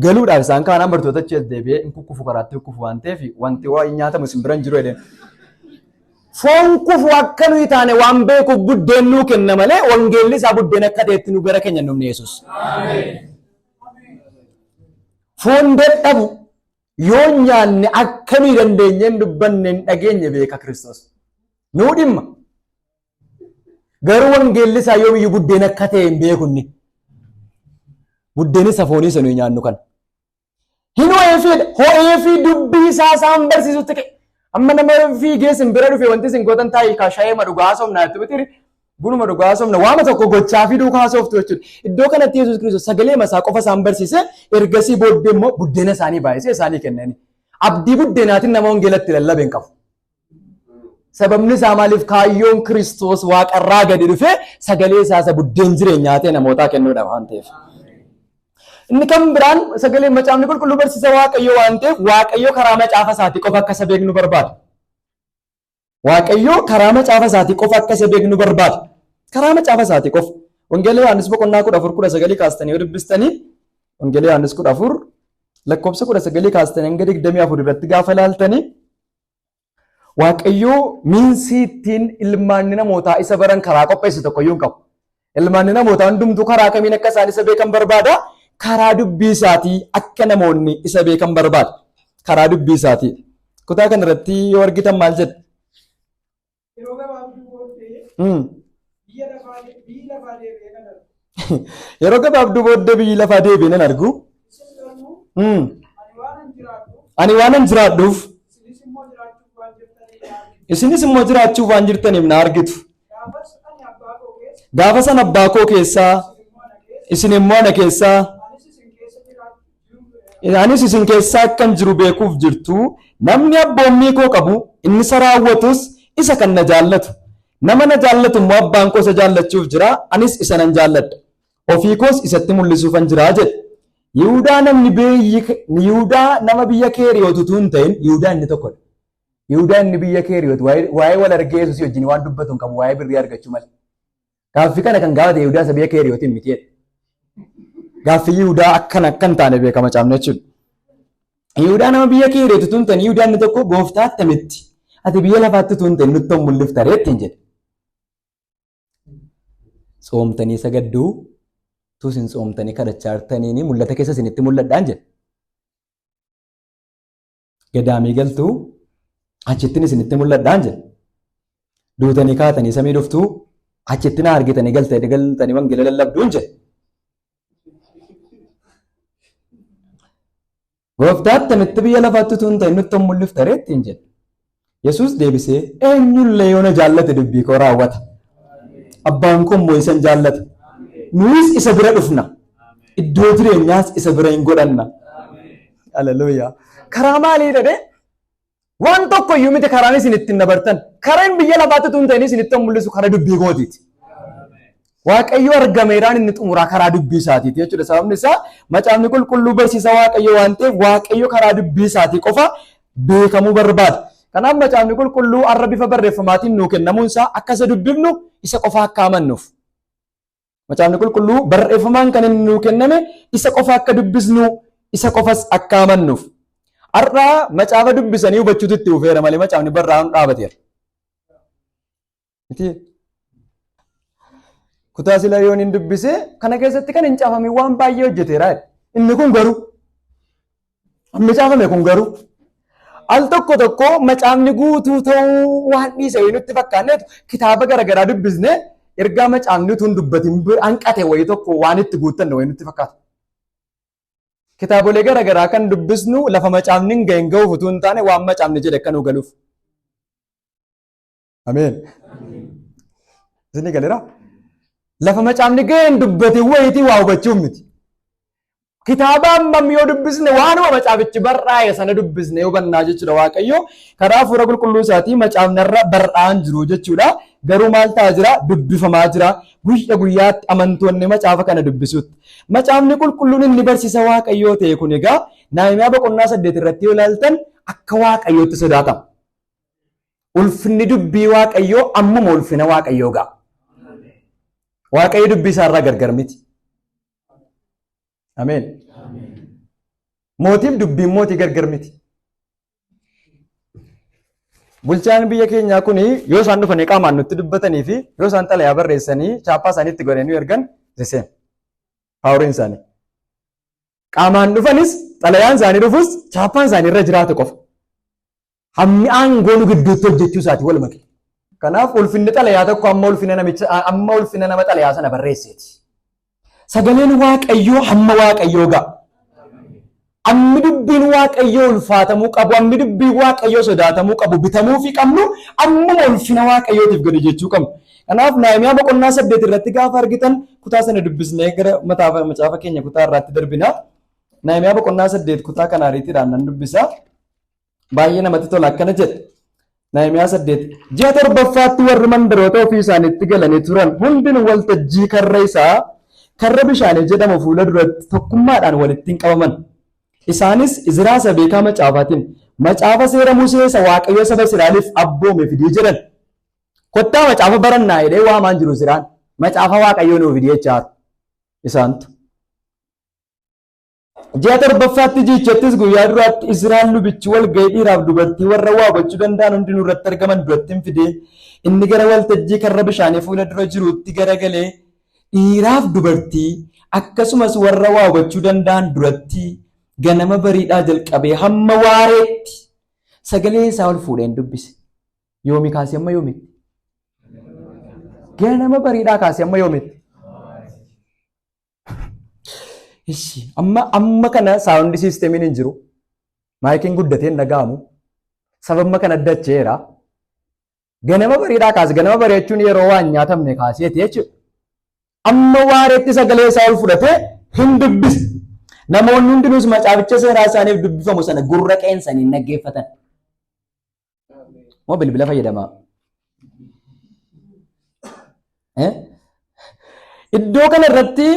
Galuudhaaf isaan kaanaan bartoota achi as deebi'ee hin kukkufu karaatti kukkufu waan ta'eef wanti waa hin nyaatamu isin bira hin jiru jedheen. Foon kufu akka nuyi taane waan beekuuf buddeen nuu kenna malee wangeelli isaa buddeen akka ta'etti nu gara keenya hin dhufne Yesuus. Foon dadhabu yoo nyaanne akka nuyi dandeenyee hin dubbanne hin dhageenye beeka Kiristoos. Nuu dhimma. Garuu wangeelli isaa yoomiyyuu buddeen akka ta'e hin beeku inni. Buddeen isa foonii isa nuyi nyaannu kana. Hin ho'eefiidha. Ho'eefii dubbii isaa isaan barsiisutti ka'e. Amma nama fiigee isin bira dhufe wanti isin gootan taa'ii kaa shaayee dhugaa haasofnaa jetti miti bunuma dhugaa haasofna waama tokko gochaa fi duukaa haasoftu jechuudha. Iddoo kanatti Yesuus Kiristoos sagalee masaa qofa isaan barsiise ergasii booddee immoo buddeena isaanii baay'isee isaanii kennani. Abdii buddeenaatiin nama wangeelatti lallabe hin qabu. Sababni isaa maaliif kaayyoon Kiristoos waaqarraa gadi dhufee sagalee isaa isa buddeen jireenyaa ta'e namootaa kennuudha waan ta'eef. Inni kan biraan sagalee macaafni qulqulluu barsiisa Waaqayyoo waan ta'eef Waaqayyo karaa macaafa isaatii qofa akka isa beeknu barbaada. Waaqayyo karaa macaafa isaatii qofa akka isa beeknu barbaada. Karaa macaafa isaatii qofa. Wangeela Yohaannis boqonnaa 14 19 kaastanii yoo dubbistanii Wangeela Yohaannis 14 lakkoofsa 19 kaastanii hanga 24 irratti gaafa ilaaltanii Waaqayyoo miinsii ittiin ilmaanni namootaa isa baran karaa qopheesse tokko iyyuu hin qabu. Ilmaanni namootaa hundumtuu karaa kamiin akka isaan isa beekan barbaada? Karaa dubbii isaatii akka namoonni isa beekan barbaada. Karaa dubbii isaatii. Kutaa kana irratti yoo argitan maal jedha? Yeroo gabaabduu booddee biyya lafaa biyyi lafaa deebi'ee kan argu. Yeroo gabaabduu booddee biyyi lafaa deebi'ee nan argu. Isin garuu ani waanan jiraadhuuf Ani waanan jiraadhuuf isinis Isinis immoo jiraachuuf waan jirtaniif na argitu. Gaafas ani abbaa koo keessa, Gaafa sana abbaa koo keessaa, isin immoo ana keessa, isin immoo ana keessaa, anis isin keessa jiraachuu anis isin keessaa akkan jiru beekuuf jirtu. Namni abboommii koo qabu inni isa raawwatus isa kan na jaallatu. Nama na jaallatu immoo abbaan koo isa jaallachuuf jira, anis isa nan jaalladha. Ofii koos isatti mul'isuufan jira jedhe. Yihudaa namni beeyyi Yihudaa nama biyya Keeriyoot utuu hin ta'in Yihudaa inni tokkodha. Yihudaa inni biyya Keeriyoot waa'ee wal argee Yesuusii wajjin waan dubbatu hin qabu, waa'ee birrii argachuu malee. Gaaffii kana kan gaafate Yihudaa isa biyya Keeriyootiin miti jedhe. Gaaffii Yihudaa akkana akka hin taane beekama caamne jechuudha. Yihudaa nama biyya Keeriyoot utuu hin ta'in Yihudaa inni tokko, gooftaa, attamitti ati biyya lafaatti utuu hin ta'in nutti of mul'ifta ree ittiin jedhe. Tsoomtanii sagadduu utuu isin tsoomtanii kadhachaa jirtaniini mul'ata keessa isinitti mul'adhaan jedhe. Gadaamii galtuu achittiin isinitti mul'adhaan jedhe. Duutanii kaatanii samii dhuftuu achitti na argitanii galtanii wangeela lallabduun jedhe. Gooftaa, attamitti biyya lafaatti utuu hin ta'in nutti of mul'ifta ree ittiin jedhe. Yesuus deebisee, eenyullee yoo na jaallate dubbii koo raawwata. Abbaan koo immoo isa hin jaallata. Nuyis isa bira dhufna. Iddoo jireenyaas isa bira hin godhanna. Haleluuyaa. Karaa maalii jedhee? Waan tokko iyyuu miti karaan isin ittiin dabartan. Karaan biyya lafaatti utuu hin ta'in isinitti of mul'isu karaa dubbii kootiiti. Waaqayyo argameeraan inni xumuraa karaa dubbii isaatiiti jechuudha. Sababni isaa macaafni qulqulluu barsiisa Waaqayyo waan ta'eef Waaqayyo karaa dubbii isaatii qofa beekamuu barbaada. Kanaaf macaafni qulqulluu har'a bifa barreeffamaatiin nuu kennamuun isaa akka isa dubbifnu, isa qofa akka amannuuf. Macaafni qulqulluu barreeffamaan kan inni nuu kenname isa qofa akka dubbisnu, isa qofas akka amannuuf. Har'a macaafa dubbisanii hubachuutu itti dhufeera malee macaafni barraa'uun dhaabateera. Miti? Kutaa sila yoon hin dubbise kana keessatti kan hin caafamin waan baay'ee hojjeteera. Inni kun garuu hammi caafame kun garuu al tokko tokko macaafni guutuu ta'uu waan dhiise wayii nutti fakkaanneetu kitaaba garaagaraa dubbisne ergaa macaafni utuu hin dubbatin hanqate wayii tokko waan itti guuttanne wayii nutti fakkaata. Kitaabolee garaagaraa kan dubbisnu lafa macaafni hin gahin gahuuf utuu hin taane waan macaafni jedhe akka nu galuuf. Ameen. Isinii galeera? Lafa macaafni gaheen dubbate wayiitii waa hubachuuf miti. Kitaaba hammam yoo dubbisne waanuma macaafichi barraa'e sana dubbisne hubannaa jechuudha. Waaqayyo karaa hafuura qulqulluu isaatii macaafni irra barraa'an jiru jechuudha. Garuu maal ta'aa jira? Dubbifamaa jira. Guyya guyyaatti amantoonni macaafa kana dubbisuutti. Macaafni qulqulluun inni barsiisa Waaqayyoo ta'e kun egaa Nahimiyaa boqonnaa 8 irratti yoo ilaaltan akka Waaqayyootti sodaatama. Ulfinni dubbii Waaqayyoo ammuma ulfina Waaqayyoo ga'a. Waaqayyo dubbii isaarraa gargar miti. Ameen. Mootiif dubbiin mootii gargar miti. Bulchaan biyya keenyaa kun yoo isaan dhufanii qaamaan nutti dubbatanii fi yoo isaan xalayaa barreessanii chaappaa isaanii itti godhanii ergan the same. Poweriin isaanii. Qaamaan dhufanis xalayaan isaanii dhufus chaappaan isaanii irra jiraatu qofa. Hammi aangoo nu gidduutti hojjechuu isaati wal make. Kanaaf ulfinni xalayaa tokko amma ulfina namicha, amma ulfina nama xalayaa sana barreesseeti. Sagaleen Waaqayyoo hamma Waaqayyoo ga'a. Ammi dubbiin Waaqayyoo ulfaatamuu qabu, ammi dubbiin Waaqayyoo sodaatamuu qabu, bitamuu fi qabnu ammuma ulfina Waaqayyootiif gadi jechuu qabnu. Kanaaf Nahimiyaa boqonnaa 8 irratti gaafa argitan kutaa sana dubbisnee gara mataafa macaafa keenya kutaa irraatti darbina. Nahimiyaa boqonnaa 8 kutaa kana ariitiidhaan nan dubbisa. Baay'ee namatti tola, akkana jedha. Nahimiyaa 8. Ji'a torbaffaatti warri mandaroota ofii isaaniitti galanii turan hundinuu waltajjii karra isaa karra bishaanii jedhamu fuula duratti tokkummaadhaan walitti hin qabaman. Isaanis Izraa isa beekaa macaafaatiin, macaafa seera Musee isa Waaqayyo saba Israa'eliif abboome fidii jedhan. Kottaa macaafa barannaa jedhee waamaan jiru Izraan. Macaafa Waaqayyoo nuu fidii jechaa isaantu. Ji'a torbaffaatti ji'ichattis guyyaa duraatti Izraan lubichi walga'ii dhiiraaf dubartii warra waa gochuu danda'an hundinuu irratti argaman duratti hin fide. Inni gara waltajjii karra bishaanii fuula dura jiruutti garagalee dhiiraaf dubartii akkasumas warra waa hubachuu danda'an duratti ganama bariidhaa jalqabee hamma waareetti sagalee isaa ol fuudhee hin dubbise. Yoomi kaasee amma yoomitti? Ganama bariidhaa kaasee amma yoomitti? Ishi amma kana sound systemiin hin jiru. Miciin guddatee hin dhaga'amu. Sababma kana dacheera. Ganama bariidhaa kaase. Ganama barii jechuun yeroo waan nyaatamne kaaseeti jechuudha. Amma waareetti sagalee isaa ol fudhatee hin dubbise. Namoonni hundinuus macaaficha seeraa isaaniif dubbifamu sana gurra qeensanii dhaggeeffatan. Moo bilbila fayyadamaa? Iddoo kana irratti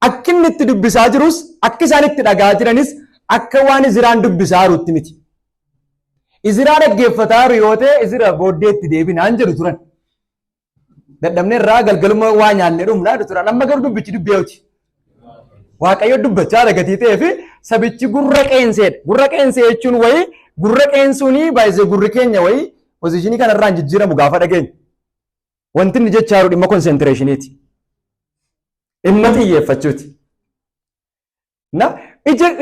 akka inni itti dubbisaa jirus, akka isaan itti dhagaa jiranis, akka waan Iziraan dubbisaa jirutti miti. Iziraa dhaggeeffataa jiru yoo ta'e, Izira booddee itti deebinaan jedhu turan. Dadhabne irraa galgaluma waa nyaannee dhumnaa jedhu turan. Amma garuu dubbichi dubbi'ooti. Waaqayyo dubbachaa gatii ta'ee fi sabichi gurra qeenseedha. Gurra qeensee jechuun wayii gurra qeensuunii baay'isee gurri keenya wayii position kanarraan jijjiiramu gaafa dhageenya. Wanti inni jechaa jiru dhimma concentrationiiti. Dhimma xiyyeeffachuuti. Na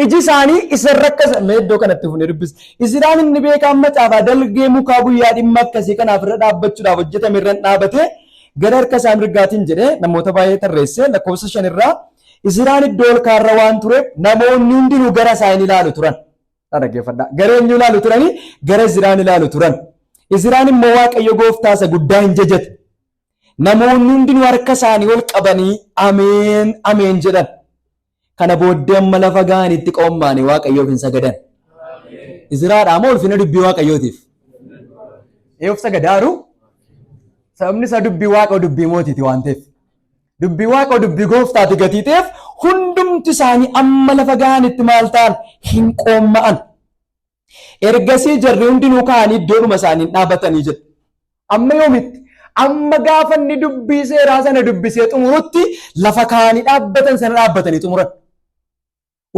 iji isaanii isarra akka mee iddoo kanatti fuunee dubbisa. Iziraan inni beekaan macaafaa dalgee mukaa guyyaa dhimma akkasii kanaaf irra dhaabbachuudhaaf hojjetame irra dhaabatee gara harka isaa mirgaatiin jedhee namoota baay'ee tarreessee lakkoofsa 5 irraa Iziraan iddoo ol kaarra waan tureef namoonni hundinuu gara isaa hin ilaalu turan. Dhaggeeffadhaa. Gara eenyu ilaalu turanii? Gara Iziraan ilaalu turan. Iziraan immoo Waaqayyo gooftaa isa guddaa hin jajate. Namoonni hundinuu harka isaanii ol qabanii ameen ameen jedhan. Kana booddee amma lafa ga'anitti qoommaanii Waaqayyoof hin sagadan. Iziraadhaa moo ulfina dubbii Waaqayyootiif? Eeyof sagadaaru? Sababni isaa dubbii Waaqa dubbii mootiiti waan ta'eef. Dubbii Waaqa dubbii gooftaati gatii ta'eef hundumti isaanii amma lafa ga'anitti maal ta'an? Hin qoomma'an. Ergasii jarri hundinuu ka'anii iddoodhuma isaanii dhaabatanii jedhu. Amma yoomitti? Amma gaafa inni dubbii seeraa sana dubbisee xumurutti lafa ka'anii dhaabbatan sana dhaabbatanii xumuran.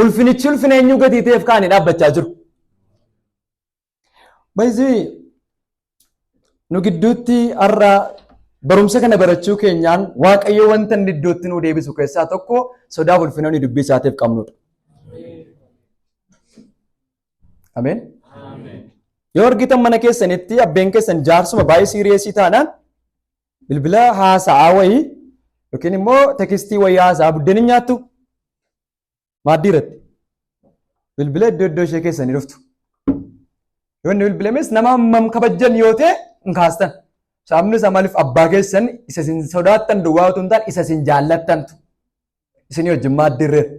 Ulfinichi ulfina eenyuu gatii ta'eef ka'anii dhaabbachaa jiru. Baay'ee nu gidduutti har'a barumsa kana barachuu keenyaan Waaqayyo wanta inni iddootti nu deebisu keessaa tokko sodaaf ulfina inni dubbii isaatiif qabnudha. Ameen. Yoo argitan mana keessanitti abbeen keessan jaarsuma baay'ee serious taanaan bilbila haasa'aa wayii yookiin immoo text wayii haasa'aa buddeen hin nyaattu maaddii irratti. Bilbila iddoo iddoo ishee keessanii dhuftu. Yoo inni bilbilames nama hammam kabajjan yoo ta'e hin kaastan. Sababni isaa maaliif? Abbaa keessan isa isin sodaattan duwwaa otoo hin taane isa isin jaallattantu isinii wajjin maaddiirreera.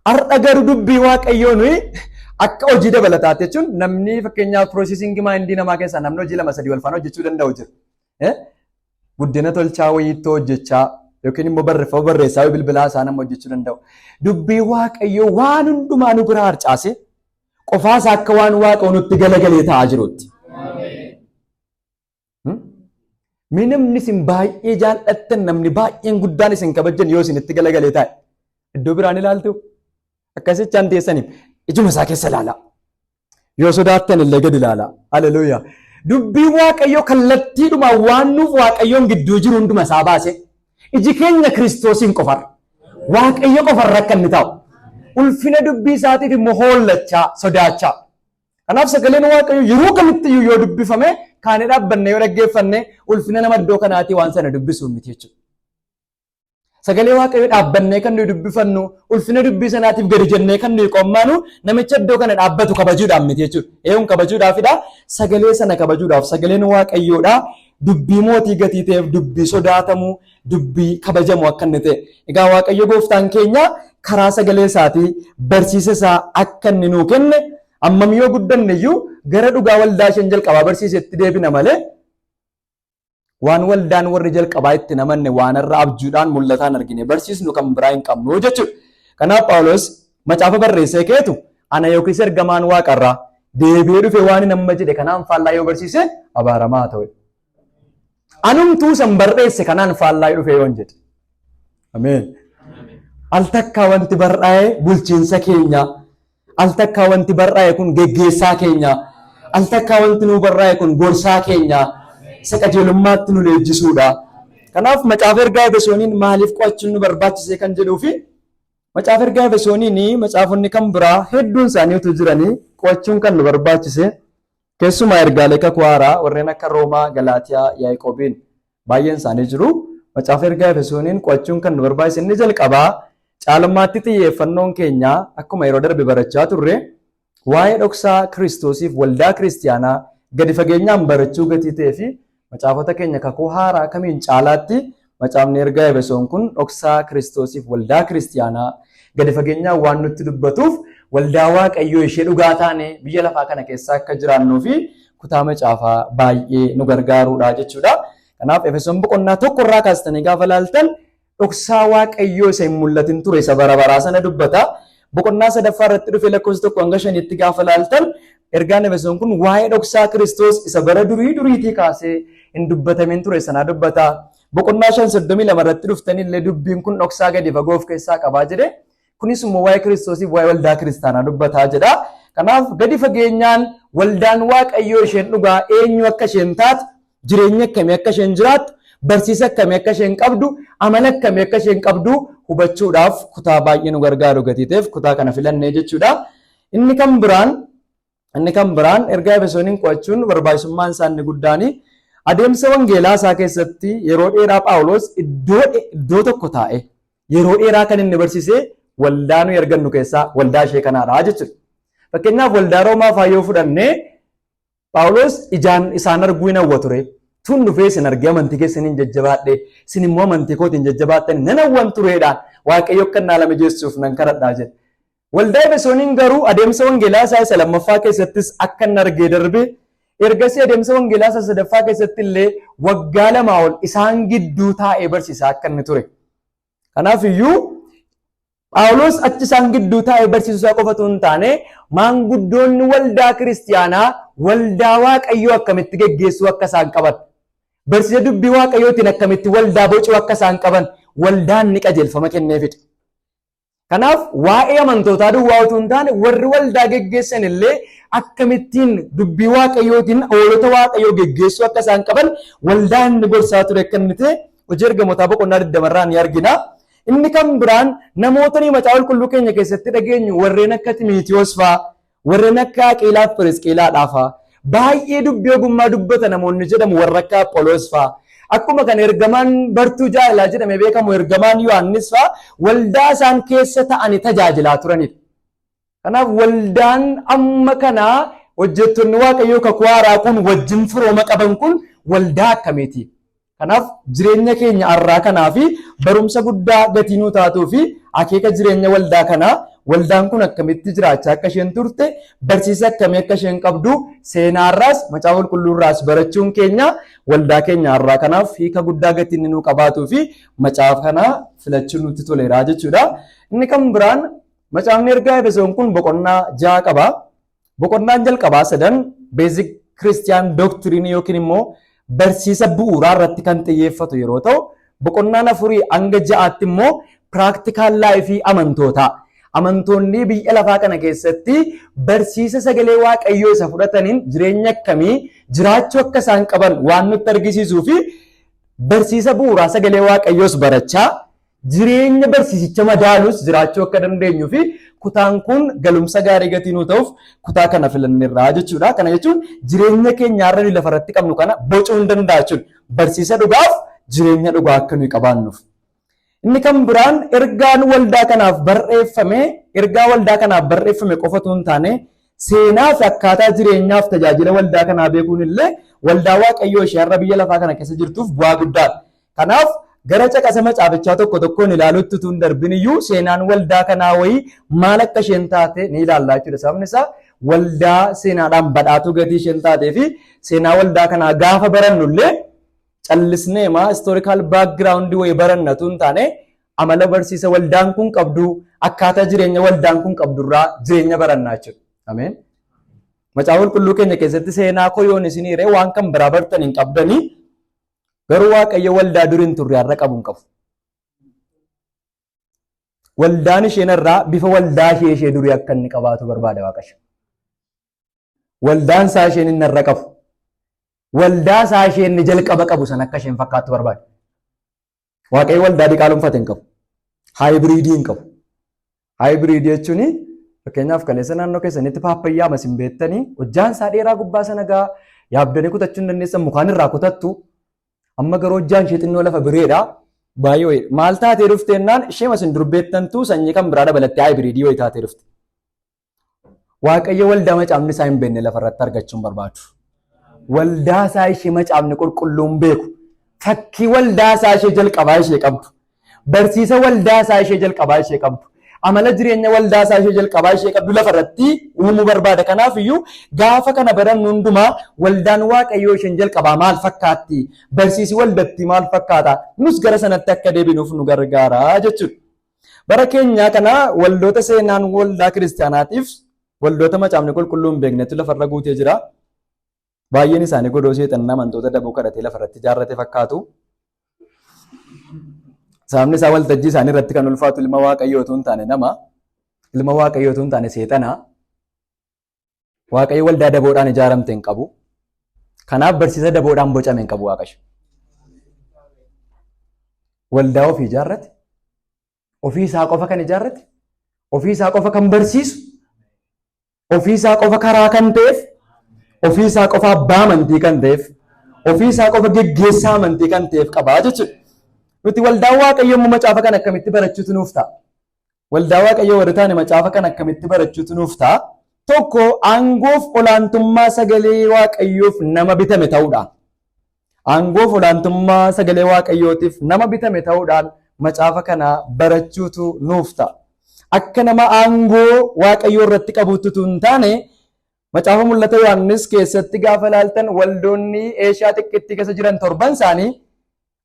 Har'a garuu dubbii Waaqayyoo nuyi akka hojii dabalataatti jechuun namni fakkeenyaaf processing mind namaa keessaa namni hojii lama sadii wal faana hojjechuu danda'u jira. Guddina tolchaa wayiittoo hojjechaa yookiin immoo barreeffama barreessaa bilbilaa isaa nama hojjechuu danda'u. Dubbii Waaqayyoo waan hundumaa nu biraa harcaase qofaas akka waan Waaqa nutti galagalee ta'aa jirutti. Mee namni isin baay'ee jaallattan, namni baay'een guddaan isin kabajjan yoo isin itti galagalee taa'e iddoo biraan ilaaltu? Akkasichaan teessaniif ijuma isaa keessa ilaalaa. Yoo sodaattan illee gadi ilaalaa. Haleluuyaa. Dubbiin Waaqayyoo kallattiidhuma waan nuuf Waaqayyoon gidduu jiru hunduma isaa baase iji keenya Kiristoosiin qofarra. Waaqayyo qofarra akka inni taa'u. Ulfina dubbii isaatiif immoo hoollachaa, sodaachaa. Kanaaf sagaleen Waaqayyoo yeroo kamitti iyyuu yoo dubbifame kaanee dhaabbanne yoo dhaggeeffanne ulfina nama iddoo kanaatii waan sana dubbisuu miti jechuudha. Sagalee Waaqayyoo dhaabbannee kan nuyi dubbifannu ulfina dubbii sanaatiif gadi jennee kan nuyi qommaanu namicha iddoo kana dhaabbatu kabajuudhaaf miti jechuudha. Eeyyuun kabajuudhaafidha. Sagalee sana kabajuudhaaf sagaleen Waaqayyoodha. Dubbii mootii gatii ta'eef, dubbii sodaatamu, dubbii kabajamu akka inni ta'e. Egaa Waaqayyo gooftaan keenya karaa sagalee isaatii barsiisa isaa akka inni nuu kenne, ammam yoo guddanne iyyuu gara dhugaa waldaa isheen jalqabaa barsiisetti deebina malee waan waldaan warri jalqabaa itti namanne waan irra abjuudhaan mul'ataan argine barsiisnu kan biraa hin qabnu jechuudha. Kanaaf Phaawulos macaafa barreessee keetu ana yookiis ergamaan waaqarraa deebi'ee dhufe waan hin amma jedhe kanaan faallaa yoo barsiise abaaramaa haa ta'u. Anumtuu san barreesse kanaan faallaa dhufe yoon jedhe. Ameen. Al takkaa wanti barraa'e bulchiinsa keenya. Al takkaa wanti barraa'e kun geggeessaa keenya. Al takkaa wanti nuu barraa'e kun gorsaa keenya. Isa qajeelummaatti nu leenjisuudha. Kanaaf macaafa ergaa Efesooniin maaliif qo'achuun nu barbaachise kan jedhuu fi macaafa ergaa Efesooniin macaafonni kan biraa hedduun isaanii utuu jiranii qo'achuun kan nu barbaachise, keessumaa ergaalee kakuu haaraa warreen akka Roomaa, Galaatiyaa, Yaaqoobiin baay'een isaanii jiru. Macaafa ergaa Efesooniin qo'achuun kan nu barbaachise inni jalqabaa caalmaatti xiyyeeffannoon keenya akkuma yeroo darbe barachaa turre waa'ee dhoksaa Kiristoosiif waldaa kiristiyaanaa gadi fageenyaan barachuu gatii ta'ee fi macaafota keenya kakuu haaraa kamiin caalaatti macaafni ergaa Efesoon kun dhoksaa Kiristoosiif waldaa kiristiyaanaa gadi fageenyaan waan nutti dubbatuuf waldaa Waaqayyoo ishee dhugaa taane biyya lafaa kana keessa akka jiraannuu fi kutaa macaafaa baay'ee nu gargaaruudha jechuudha. Kanaaf Efesoon boqonnaa 1 irraa kaastanii gaafa laaltan dhoksaa Waaqayyoo isa hin mul'atin ture isa bara baraa sana dubbata. Boqonnaa 3ffaa irratti dhufee lakkoofsa 1 hanga 5tti gaafa laaltan ergaan Efesoon kun waa'ee dhoksaa Kiristoos isa bara durii duriitii kaasee hin dubbatamin ture sanaa dubbata. Boqonnaa 5:32 irratti dhuftanii illee dubbiin kun dhoksaa gadi fagoo of keessaa qabaa jedhe. Kunis immoo waa'ee Kiristoosiif waa'ee waldaa kiristaanaa dubbataa jedha. Kanaaf gadi fageenyaan waldaan Waaqayyoo isheen dhugaa eenyu akka isheen taatu, jireenya akkamii akka isheen jiraattu, barsiisa akkamii akka isheen qabdu, amala akkamii akka isheen qabdu hubachuudhaaf kutaa baay'ee nu gargaaru gatii ta'eef kutaa kana filannee jechuudha. Inni kan biraan ergaa Efesooniin qo'achuun barbaachisummaan isaa inni guddaan adeemsa wangeelaa isaa keessatti yeroo dheeraa Phaawulos iddoo tokko taa'e yeroo dheeraa kan inni barsiise waldaa nuyi argannu keessaa waldaa ishee kanaadha jechuudha. Fakkeenyaaf waldaa Roomaa faa yoo fudhannee, Phaawulos ijaan isaan arguu hin hawwa ture. Tun dhufee isin argee amantii keessaniin jajjabaadhe, isin immoo amantii kootiin jajjabaattan nan hawwan tureedha. Waaqayyo akka inni haala mijeessuuf nan kadhadhaa jedhe. Waldaa Efesooniin garuu adeemsa wangeelaa isaa isa lammaffaa keessattis akka inni argee darbe, ergasii adeemsa wangeelaa isa sadaffaa keessatti illee waggaa 2 ol isaan gidduu taa'ee barsiisaa akka inni ture. Kanaaf iyyuu Phaawulos achi isaan gidduu taa'ee barsiisuu isaa qofatu hin taane, maanguddoonni waldaa kiristiyaanaa waldaa Waaqayyoo akkamitti geggeessuu akka isaan qaban, barsiisa dubbii Waaqayyootiin akkamitti waldaa bocuu akka isaan qaban waldaan ni qajeelfama kenneefidha. Kanaaf waa'ee amantootaa duwwaa utuu hin taane, warri waldaa geggeessan illee akkamittiin dubbii Waaqayyootiin hoolota Waaqayyoo geggeessuu akka isaan qaban waldaa inni gorsaa ture akka inni ta'e Hojii Ergamootaa boqonnaa 20 irraa ni argina. Inni kan biraan namoota ni macaafa qulqulluu keenya keessatti dhageenyu warreen akka Timiitiyoos fa'aa, warreen akka Aqiilaa fi Phirisqiilaadhaa fa'aa, baay'ee dubbii ogummaa dubbata namoonni jedhamu warra akka Apholoos fa'aa. Akkuma kan ergamaan bartuu jaalalaa jedhamee beekamu ergamaan Yohaannis fa'aa waldaa isaan keessa ta'anii tajaajilaa turanidha. Kanaaf waldaan amma kanaa hojjettoonni Waaqayyoo kakuu haaraa kun wajjin firooma qaban kun waldaa akkamiiti? Kanaaf jireenya keenya har'aa kanaa fi barumsa guddaa gatii nuu taatuu fi akeeka jireenya waldaa kanaa, waldaan kun akkamitti jiraachaa akka isheen turte, barsiisa akkamii akka isheen qabdu seenaarraas macaafa qulqulluurraas barachuun keenya waldaa keenya har'aa kanaaf hiika guddaa gatii inni nuu qabaatuu fi macaafa kana filachuun nutti toleera jechuudha. Inni kan biraan macaafni ergaa Efesoon kun boqonnaa 6 qaba. Boqonnaan jalqabaa sadan basic Christian doctrine yookiin immoo barsiisa bu'uuraa irratti kan xiyyeeffatu yeroo ta'u, boqonnaan 4 hanga 6tti immoo practical life amantootaa. Amantoonni biyya lafaa kana keessatti barsiisa sagalee Waaqayyoo isa fudhataniin jireenya akkamii jiraachuu akka isaan qaban waan nutti argisiisuu fi barsiisa bu'uuraa sagalee Waaqayyoos barachaa jireenya barsiisicha madaalus jiraachuu akka dandeenyuu fi kutaan kun galumsa gaarii gatii nuu ta'uuf kutaa kana filanneerraa jechuudha. Kana jechuun jireenya keenya har'a nuyi lafarratti qabnu kana bocuu hin danda'a jechuudha. Barsiisa dhugaaf jireenya dhugaa akka nuyi qabaannuuf. Inni kan biraan ergaan waldaa kanaaf barreeffame, ergaa waldaa kanaaf barreeffame qofatu hin taane, seenaa fi akkaataa jireenyaaf tajaajila waldaa kanaa beekuun illee waldaa Waaqayyoo ishee har'a biyya lafaa kana keessa jirtuuf bu'aa guddaadha. Kanaaf gara caqasa macaafichaa tokko tokkoon ilaaluutti utuu hin darbin iyyuu seenaan waldaa kanaa wayii maal akka isheen taate ni ilaalla jechuudha. Sababni isaa waldaa seenaadhaan badhaatuu gatii isheen taatee fi seenaa waldaa kanaa gaafa barannu illee callisnee maa historical background wayii baranna utuu hin taane, amala barsiisa waldaan kun qabdu, akkaataa jireenya waldaan kun qabdurraa jireenya barannaa jechuudha. Ameen. Macaafa qulqulluu keenya keessatti seenaa koo yoon isin hiree waan kan biraa bartan hin qabdanii, garuu Waaqayyo waldaa dur hin turre har'a qabu hin qabu. Waldaan isheen irraa bifa waldaa ishee durii akka inni qabaatu barbaada Waaqayyo. Waldaan isaa isheen inni irra qabu, waldaa isaa isheen inni jalqaba qabu sana akka isheen fakkaattu barbaada. Waaqayyo waldaa diqaalomfate hin qabu. Hybrid hin qabu. Hybrid jechuun fakkeenyaaf kaleessa naannoo keessanitti paappayyaa mas hin beektanii, hojjaan isaa dheeraa gubbaa sana gaa yaabdanii kutachuu hin dandeessan, mukaan irraa kutattu. Amma garuu hojjaan ishee xinnoo lafa bireedha. Baay'ee wayii. Maal taatee dhufte jennaan, ishee mas hin dur beektantu sanyii kan biraa dabalattee hybrid wayii taatee dhufte. Waaqayyo waldaa macaafni isaa hin beekne lafarratti argachuu hin barbaadu. Waldaa isaa ishee macaafni qulqulluun beeku. Fakkii waldaa isaa ishee jalqabaa ishee qabdu. Barsiisa waldaa isaa ishee jalqabaa ishee qabdu. Amala jireenya waldaa isaa ishee jalqabaa ishee qabdu lafarratti uumuu barbaada. Kanaaf iyyuu gaafa kana barannu hundumaa waldaan Waaqayyoo isheen jalqabaa maal fakkaatti? Barsiisi waldattii maal fakkaata? Nus gara sanatti akka deebinuuf nu gargaara jechuudha. Bara keenyaa kana waldoota seenaan waldaa kiristaanaatiif waldoota macaafni qulqulluu hin beeknetu lafarra guutee jira. Baay'een isaanii godoo seexanni amantoota daboo kadhatee lafarratti ijaarrate fakkaatu. Sababni isaa waltajjii isaanii irratti kan ulfaatu ilma Waaqayyoo utuu hin taane nama, ilma Waaqayyoo utuu hin taane seexana. Waaqayyo waldaa daboodhaan ijaaramte hin qabu. Kanaaf barsiisa daboodhaan bocame hin qabu Waaqayyo. Waldaa ofii ijaarrate, ofii isaa qofa kan ijaarrate, ofii isaa qofa kan barsiisu, ofii isaa qofa karaa kan ta'eef, ofii isaa qofa abbaa amantii kan ta'eef, ofii isaa qofa geggeessaa amantii kan ta'eef qabaa jechuudha. Nuti waldaa Waaqayyoo immoo macaafa kana akkamitti barachuutu nuuf ta'a? Waldaa Waaqayyoo warri taane macaafa kana akkamitti barachuutu nuuf ta'a? Tokko, aangoof olaantummaa sagalee Waaqayyoof nama bitame ta'uudhaan. Aangoof olaantummaa sagalee Waaqayyootiif nama bitame ta'uudhaan macaafa kana barachuutu nuuf ta'a. Akka nama aangoo Waaqayyoo irratti qabuutti utuu hin taane, macaafa Mul'ata Yohaannis keessatti gaafa ilaaltan waldoonni Eeshiyaa xiqqittii keessa jiran torban isaanii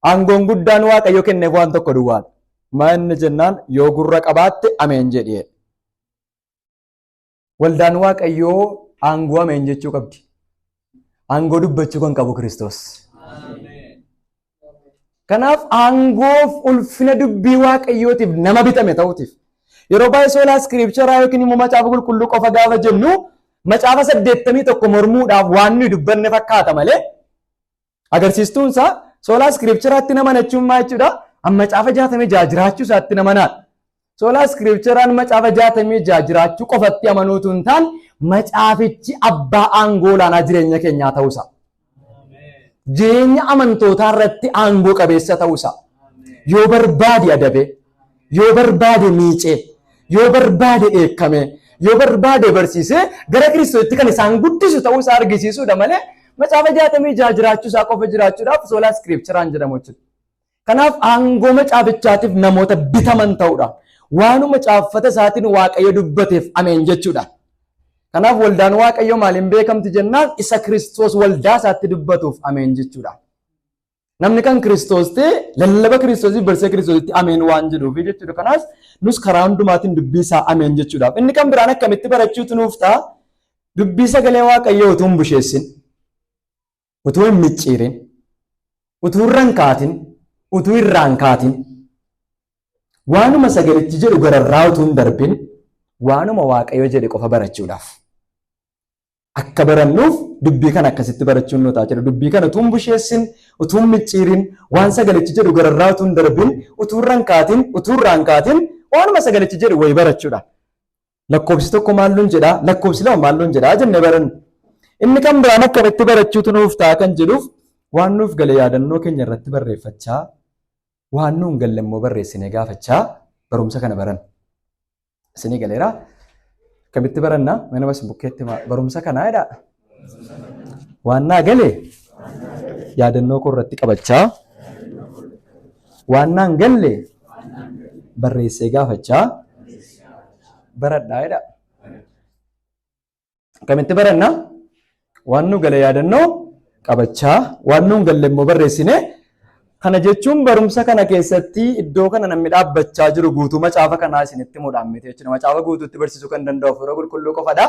aangoon guddaan Waaqayyo kenneef waan tokko duwwaadha. Maal inni jennaan, yoo gurra qabaatte ameen jedhi. Waldaan Waaqayyoo aangoo ameen jechuu qabdi. Aangoo dubbachuu kan qabu Kiristoos. Kanaaf aangoof ulfina dubbii Waaqayyootiif nama bitame ta'uutiif. Yeroo baay'ee sola scriptura yookiin immoo macaafa qulqulluu qofa gaafa jennu macaafa 81 mormuudhaaf waan nuyi dubbanne fakkaata malee, agarsiistuun isaa sola scripturaatti nama jechuun maal jechuudha? Amma macaafa 66 jiraachuu isaatti nama naadha. Sola scripturaan macaafa 66 jiraachuu qofatti amanuutu hin taane, macaafichi abbaa aangoo olaanaa jireenya keenyaa ta'uusaa. Jireenya amantootaa irratti aangoo qabeessa ta'uusaa. Yoo barbaade adabe, yoo barbaade miicee, yoo barbaade dheekkame, yoo barbaade barsiisee gara Kiristoositti kan isaan guddisu ta'uusaa argisiisuudha malee macaafa 66 jiraachuu isaa qofa jiraachuudhaaf sola scripturaan jedhamu jechuudha. Kanaaf aangoo macaafichaatiif namoota bitaman ta'uudha. Waanuma caaffata isaatiin Waaqayyo dubbateef ameen jechuudha. Kanaaf waldaan Waaqayyo maaliin beekamti jennaan, isa Kiristoos waldaa isaatti dubbatuuf ameen jechuudha. Namni kan Kiristoos ta'e lallaba Kiristoosiif barsiisa Kiristoositti ameen waan jedhuuf jechuudha. Kanaaf nus karaa hundumaatiin dubbii isaa ameen jechuudhaaf. Inni kan biraan akkamitti barachuutu nuuf ta'a? Dubbii sagalee Waaqayyoo utuu hin busheessin, utuu hin micciirin, utuu irra hin kaatin, utuu irraa hin kaatin, waanuma sagalichi jedhu gararraa utuu hin darbin, waanuma Waaqayyo jedhe qofa barachuudhaaf. Akka barannuuf dubbii kana akkasitti barachuun nu ta'a jedha. Dubbii kana utuu hin busheessin, utuu hin micciirin, waan sagalichi jedhu gararraa utuu hin darbin, utuu irra hin kaatin, utuu irraa hin kaatin, waanuma sagalichi jedhu wayii barachuudha. Lakkoofsi tokko maalluun jedhaa, lakkoofsi lama maalluun jedhaa jennee barannu. Inni kan biraan akkamitti barachuutu nuuf ta'a kan jedhuuf, waan nuuf gale yaadannoo keenya irratti barreeffachaa, waan nuun galle immoo barreessinee gaafachaa barumsa kana baranna. Isinii galeera. Akkamitti baranna? Mana bas bukkeetti barumsa kanaa jedhaa. Waan naa gale yaadannoo koo irratti qabachaa, waan naan galle barreessee gaafachaa baradhaa jedha. Akkamitti baranna? Waan nu gale yaadannoo qabachaa, waan nu hin galle immoo barreessine. Kana jechuun barumsa kana keessatti iddoo kana namni dhaabbachaa jiru guutuu macaafa kanaa isinitti himuudhaan miti jechuudha. Macaafa guutuutti barsiisuu kan danda'u Hafuura Qulqulluu qofadha.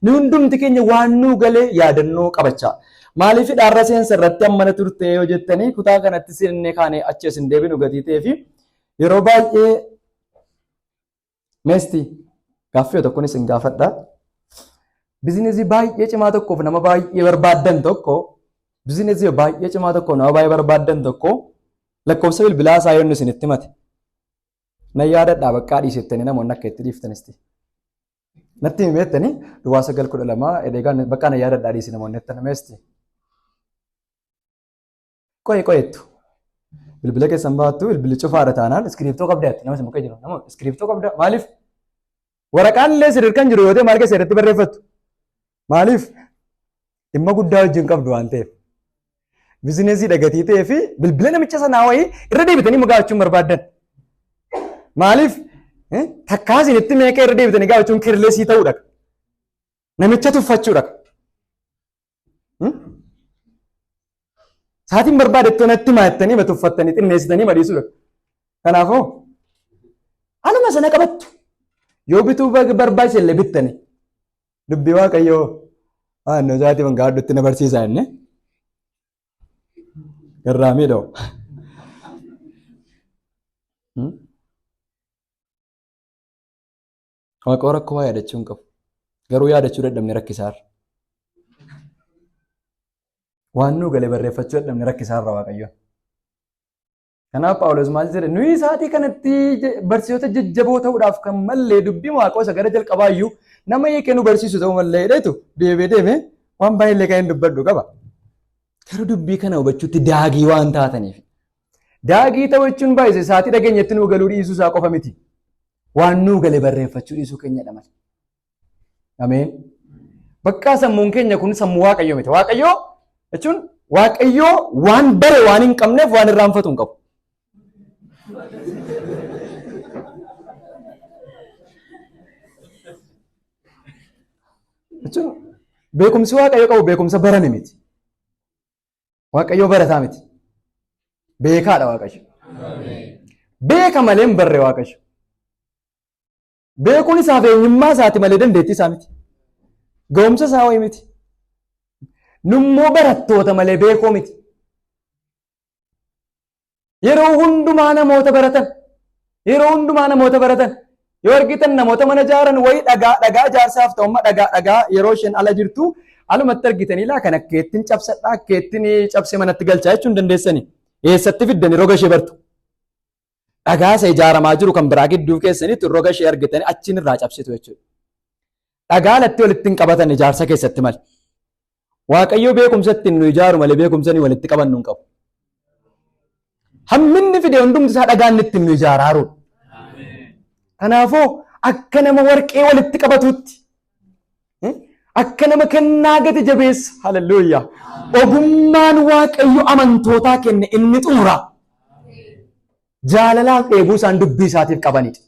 Nu hundumti keenya waan nuu gale yaadannoo qabachaa. Maaliif dhaarra seensa irratti ammana turte yoo jettanii, kutaa kanatti seennee kaanee achi isin deebinu gatii ta'ee fi yeroo baay'ee meesti gaaffii tokkoon isin gaafadha. Bizinesii baay'ee cimaa tokkoof nama baay'ee barbaaddan tokko, bizinesii baay'ee cimaa tokkoof nama baay'ee barbaaddan tokko, lakkoofsa bilbilaa isaa yoo inni isinitti himate, nan yaadadhaa baqqaa dhiisettanii namoonni akka itti dhiiftanisti. Natti himeettanii duwwaa 9 12 edeegaa baqqaa nan yaadadhaa dhiisi namoonni jettan meesti. Qo'e qo'eettu. Bilbila keessan baattu, bilbilli cufaadha taanaan iskiriiptoo qabda jetti nama isin bukkee jiru. Nama iskiriiptoo qabda maaliif? Waraqaan illee sadarkaan jiru yoo ta'e maal keessa irratti barreeffattu? Maaliif? Dhimma guddaa wajjin qabdu waan ta'eef. Bizineesii dhagatii ta'ee fi bilbila namicha sanaa wayii irra deebitanii immoo gaafachuun barbaaddan. Maaliif takkaa isinitti meeqa irra deebitanii gaafachuun kirleesii ta'uudha. Namicha tuffachuudha. Saatiin barbaadettoo natti maattanii ma tuffattanii xinneessitanii madhiisuudha. Kanaafuu anuma sana qabattu. Yoo bituu barbaachise illee bittanii. Dubbii Waaqayyoo naannoo isaatii kan gaadhutti na barsiisaa inni. Garraamii dha'u. Waaqoo rakkoo waa yaadachuu hin qabu. Garuu yaadachuu dadhabne rakkisaarra. Waan nuu galee barreeffachuu dadhabne rakkisaarra Waaqayyoon. Kanaaf Phaawulos maal jedhe? Nuyi isaatii kanatti barsiisota jajjaboo ta'uudhaaf kan mallee dubbii Waaqoo isa gara jalqabaa iyyuu nama hiikee nu barsiisu ta'uu mallee jedheetu deebee deemee waan baay'ee kan hin dubbadhu qaba. Garuu dubbii kana hubachuutti daagii waan taataniif. Daagii ta'uu jechuun baay'ise isaatii dhageenyetti nuu galuu dhiisuu isaa qofa miti. Waan nuu gale barreeffachuu dhiisuu keenyadha malee. Ameen. Bakka sammuun keenya kun sammuu Waaqayyoo miti. Waaqayyoo jechuun Waaqayyoo waan bare waan hin qabneef waan irraanfatu hin qabu. Jechuun beekumsi Waaqayyo qabu beekumsa barame miti. Waaqayyo barataa miti. Beekaadha Waaqayyo. Beeka malee hin barre Waaqayyo. Beekuun isaaf eenyummaa isaati malee dandeettii isaa miti. Ga'umsa isaa wayii miti. Nummoo barattoota malee beekoo miti. Yeroo hundumaa namoota baratan. Yeroo hundumaa namoota baratan. Yoo argitan namoota mana ijaaran wayii dhagaa dhagaa ijaarsaaf ta'u amma dhagaa dhagaa yeroo isheen ala jirtu alumatti argitanii laa kan akkeettiin cabsadhaa akkeettiin cabsee manatti galchaa jechuun dandeessani. Eessatti fiddani roga ishee bartu. Dhagaa isa ijaaramaa jiru kan biraa gidduu keessanitti roga ishee argitanii achiin irraa cabsitu jechuudha. Dhagaa alatti walitti hin qabatan ijaarsa keessatti malee. Waaqayyo beekumsa ittiin nu ijaaru malee beekumsa inni walitti qabannu hin qabu. Hamminni fide hundumti isaa dhagaa inni ittiin nu ijaaraaruudha. Kanaafuu akka nama warqee walitti qabatutti, akka nama kennaa gati jabeessa, haleluuyaa, ogummaan Waaqayyo amantootaa kenne inni xumura jaalalaaf dheebuu isaan dubbii isaatiif qabanidha.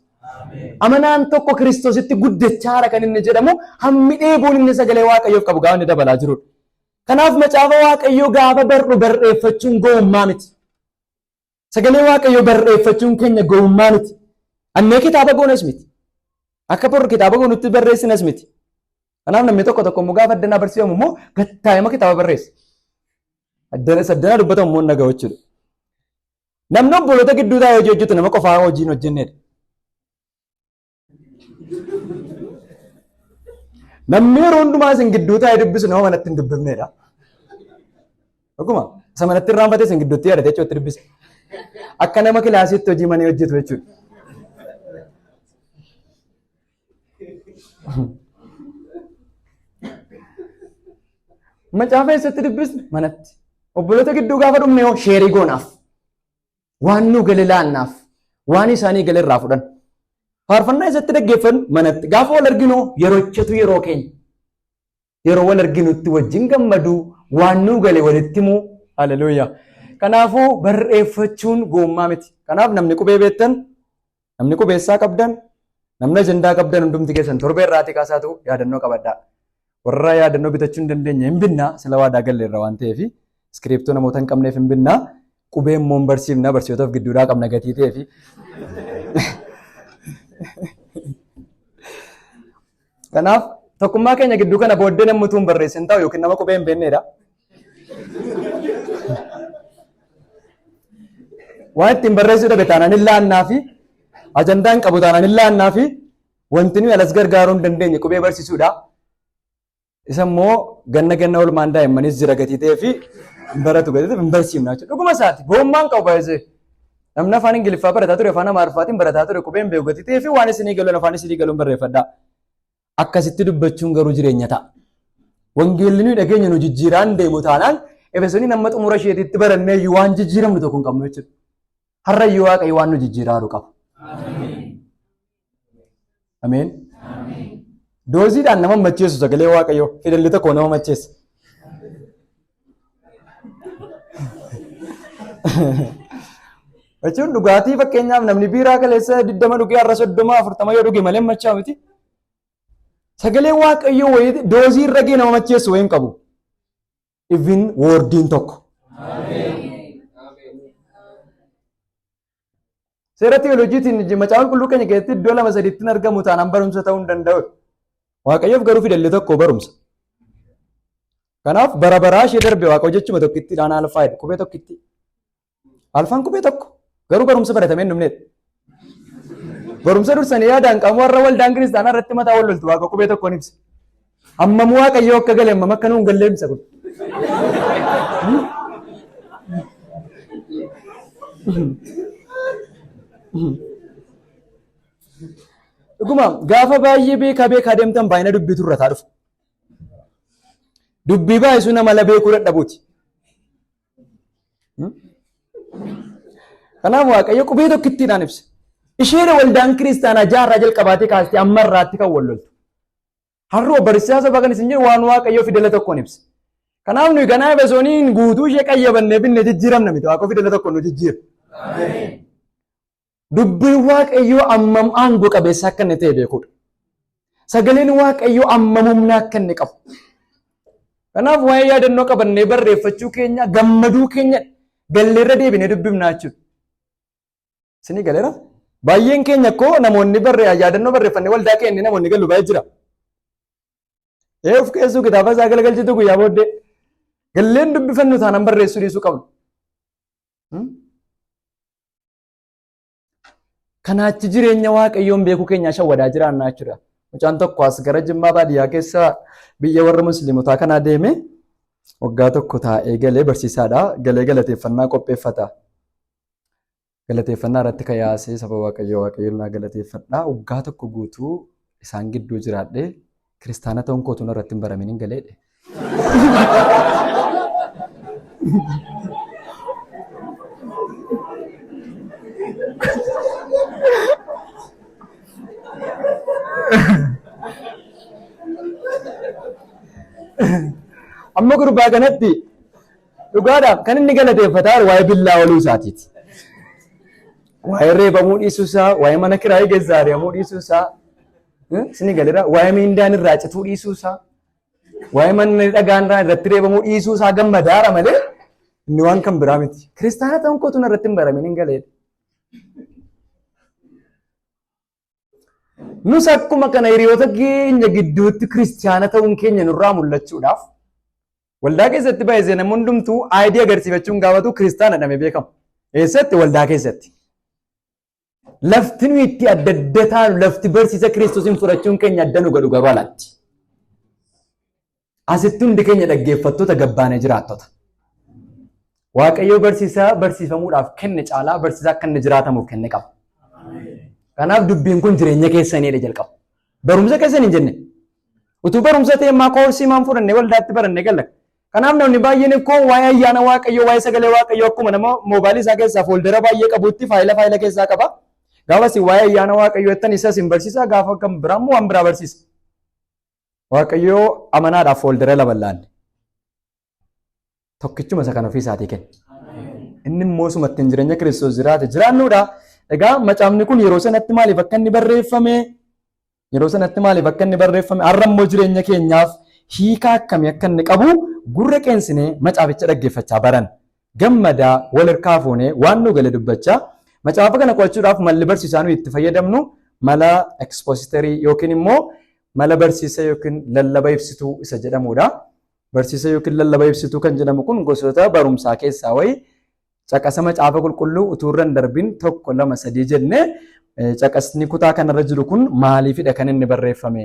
Amanaan tokko Kiristoositti guddachaara kan inni jedhamu hammi dheebuun inni sagalee Waaqayyoof qabu gaafa inni dabalaa jirudha. Kanaaf macaafa Waaqayyoo gaafa barru barreeffachuun gowwummaa miti. Sagalee Waaqayyoo barreeffachuun keenya gowwummaa miti. Annee kitaaba goonas miti. Akka borru kitaaba goonutti barreessinas miti. Kanaaf namni tokko tokko immoo gaafa addanaa barsiifamu immoo gattaa'ima kitaaba barreessa. Addana saddanaa dubbatamu immoo hin dhaga'u jechuudha. Namni obboloota gidduu taa'ee hojii hojjetu nama qofaa hojii hin hojjennedha. Namni yeroo hundumaa isin gidduu taa'ee dubbisu nama manatti hin dubbifnedha. Dhuguma isa manatti irraanfatee isin gidduutti yaadate jechuutti dubbisa. Akka nama kilaasiitti hojii manee hojjetu jechuudha. Macaafa eessatti dubbisne? Manatti. Obboloota gidduu gaafa dhumne hoo sheerii goonaaf. Waan nu gale laannaaf. Waan isaanii gale irraa fudhan. Faarfannaa eessatti dhaggeeffannu? Manatti. Gaafa wal arginu yerochatu yeroo keenya. Yeroo wal arginutti wajjin gammaduu, waan nuu gale walitti himuu. Haleluuyaa. Kanaafuu barreeffachuun goommaa miti. Kanaaf namni qubee beektan, namni qubeessaa qabdan, namni ajandaa qabdan hundumti keessan torbee irraatii kaasaatu yaadannoo qabadhaa. Warra yaadannoo bitachuu hin dandeenye hin binnaa, sila waadaa galle irra waan ta'eef iskiriiptoo namoota hin qabneef hin binnaa, qubee immoo hin barsiifna, barsiisotaaf gidduudhaa qabna gatii ta'eef. Kanaaf tokkummaa keenya gidduu kana booddee namni utuu hin barreessin ta'u yookiin nama qubee hin beeknedha. Waan ittiin barreessuu dhabe taanaan hin laannaa fi ajandaa hin qabu taanaan hin laannaa fi wanti nuyi alas gargaaruu hin dandeenye qubee barsiisuudha. Isa immoo ganna ganna oolmaan daa'immanis jira gatii ta'ee fi hin baratu gatii ta'eef hin barsiifna jechuudha. Dhuguma isaati gowwummaan qabu baay'isee. Namni afaan Ingiliffaa barataa ture afaan Amaariffaatiin barataa ture qubeen beeku gatii ta'ee fi waan isinii galuun afaan isinii galuun barreeffadhaa. Akkasitti dubbachuun garuu jireenya ta'a. Wangeelli nuyi dhageenya nu jijjiiraan deemu taanaan Efesoniin amma xumura isheetitti barannee iyyuu waan jijjiiramnu tokko hin qabnu jechuudha. Har'a iyyuu Waaqayyo waan nu jijjiiraaru qaba. Ameen. Dooziidhaan nama macheessu sagalee Waaqayyoo fidalli tokko nama macheessa. Jechuun dhugaatii fakkeenyaaf namni biiraa kaleessa 20 dhugee har'a 30 40 yoo dhuge malee machaa'u miti. Sagalee Waaqayyoo wayii doozii irra gee nama macheessu wayii hin qabu. Even wordiin tokko. Seera teolojiitiin macaafa qulqulluu keenya keessatti iddoo lama sadiitti argamu taanaan barumsa ta'uu hin danda'u. Waaqayyoof garuu fidalli tokko barumsa. Kanaaf bara baraa ishee darbe Waaqa jechuma tokkittiidhaan alfaa jedhe qubee tokkitti. Alfaan qubee tokko garuu barumsa baratamee hin dhumneedha. Barumsa dursanii yaadaan qabu warra waldaan kiristaanaa irratti mataa wal loltu Waaqa qubee tokkoon ibsa. Hammam Waaqayyoo akka gale hammam akka nuun gallee ibsa kun. Dhuguma gaafa baay'ee beekaa beekaa deemtan baay'ina dubbiitu irra taa dhufa. Dubbii baay'isuu nama la beekuu dadhabuuti. Kanaaf Waaqayyo qubee tokkittiidhaan ibsa. Isheedha waldaan kiristaanaa jaarraa jalqabaatee kaastee amma irraatti kan wal loltu. Har'uma barsiisaa sobaa kan isin jedhu waan Waaqayyo fidela tokkoon ibsa. Kanaaf nuyi ganaa Efesooniin guutuu ishee qayyabannee binne jijjiiramna miti. Waaqayyo fidela tokkoon nu jijjiira. Dubbiin Waaqayyoo ammam aangoo qabeessa akka inni ta'e beekuudha. Sagaleen Waaqayyoo ammam humna akka inni qabu. Kanaaf waa'ee yaadannoo qabannee barreeffachuu keenya gammaduu keenya galleerra deebinee dubbifnaa jechuudha. Isinii galeera? Baay'een keenya koo namoonni barree yaadannoo barreeffannee waldaa keenya namoonni galu baay'ee jira. Ee of keessuu kitaaba isaa galagalchitu guyyaa booddee galleen dubbifannu taanaan barreessuu dhiisuu qabna. Kanaachi jireenya Waaqayyoon beekuu keenyaa shawwadaa jiraannaa jechuudha. Mucaan tokko as gara Jimmaa baadiyyaa keessa biyya warra Musliimotaa kanaa deeme waggaa tokko taa'ee galee barsiisaadha. Galee galateeffannaa qopheeffata. Galateeffannaa irratti kan yaasee saba Waaqayyoo Waaqayyoon naa galateeffadha. Waggaa tokko guutuu isaan gidduu jiraadhee kiristaana ta'uun kootu irratti hin baramin hin galeedhe. Amma gurbaa kanatti dhugaadhaaf kan inni galateeffataa jiru waa'ee billaa ooluu isaatiiti. Waa'ee reebamuu dhiisuu isaa, waa'ee mana kiraayii keessaa ari'amuu dhiisuu isaa, isinii galeera, waa'ee miindaan irraa cituu dhiisuu isaa, waa'ee manni dhagaan irraa irratti reebamuu dhiisuu isaa gammadaara malee inni waan kan biraa miti. Kiristaana ta'uun kootu irratti hin baramin hin galeedha. Nus akkuma kana hiriyoota keenya gidduutti kiristaana ta'uun keenya nurraa mul'achuudhaaf waldaa keessatti baay'isee namni hundumtuu ID agarsiifachuun gaafatu kiristaana jedhamee beekama. Eessatti? Waldaa keessatti. Lafti nuyi itti adda adda taanu lafti barsiisa Kiristoosiin fudhachuun keenya adda nu godhu garuu alatti. Asitti hundi keenya dhaggeeffattoota gabbaanee jiraattota. Waaqayyo barsiisaa barsiifamuudhaaf kenne caalaa barsiisaa akka inni jiraatamuuf kenne qaba. Kanaaf dubbiin kun jireenya keessaniidha jalqaba. Barumsa keessan hin jenne. Utuu barumsa ta'e ammaa koorsii maan fudhannee waldaatti barannee galla. Kanaaf namni baay'een koo waa'ee ayyaana Waaqayyoo waa'ee sagalee Waaqayyoo akkuma nama moobaayilii isaa keessaa fooldera baay'ee qabutti faayila faayila keessaa qaba. Gaafa isin waa'ee ayyaana Waaqayyoo jettan isa isin barsiisa gaafa kan biraa immoo waan biraa barsiisa. Waaqayyoo amanaadhaaf fooldera lama laanne. Tokkichuma isa kan ofii isaatii kenne. Inni immoo suma ittiin jireenya Kiristoos jiraate jiraannuudha. Egaa macaafni kun yeroo sanatti maaliif akka inni barreeffame? Yeroo sanatti maaliif akka inni barreeffame? Har'a immoo jireenya keenyaaf hiika akkamii akka inni qabu gurra qeensinee macaaficha dhaggeeffachaa baran. Gammadaa wal hirkaa fuunee waan nu gale dubbachaa macaafa kana qo'achuudhaaf malli barsiisaa nuyi itti fayyadamnu mala ekspoositarii yookiin immoo mala barsiisa yookiin lallaba ibsituu isa jedhamudha. Barsiisa yookiin lallaba ibsituu kan jedhamu kun gosoota barumsaa keessaa wayii caqasa macaafa qulqulluu utuu irra hin darbin 1 2 3 jennee caqasni kutaa kanarra jiru kun maaliifidha kan inni barreeffame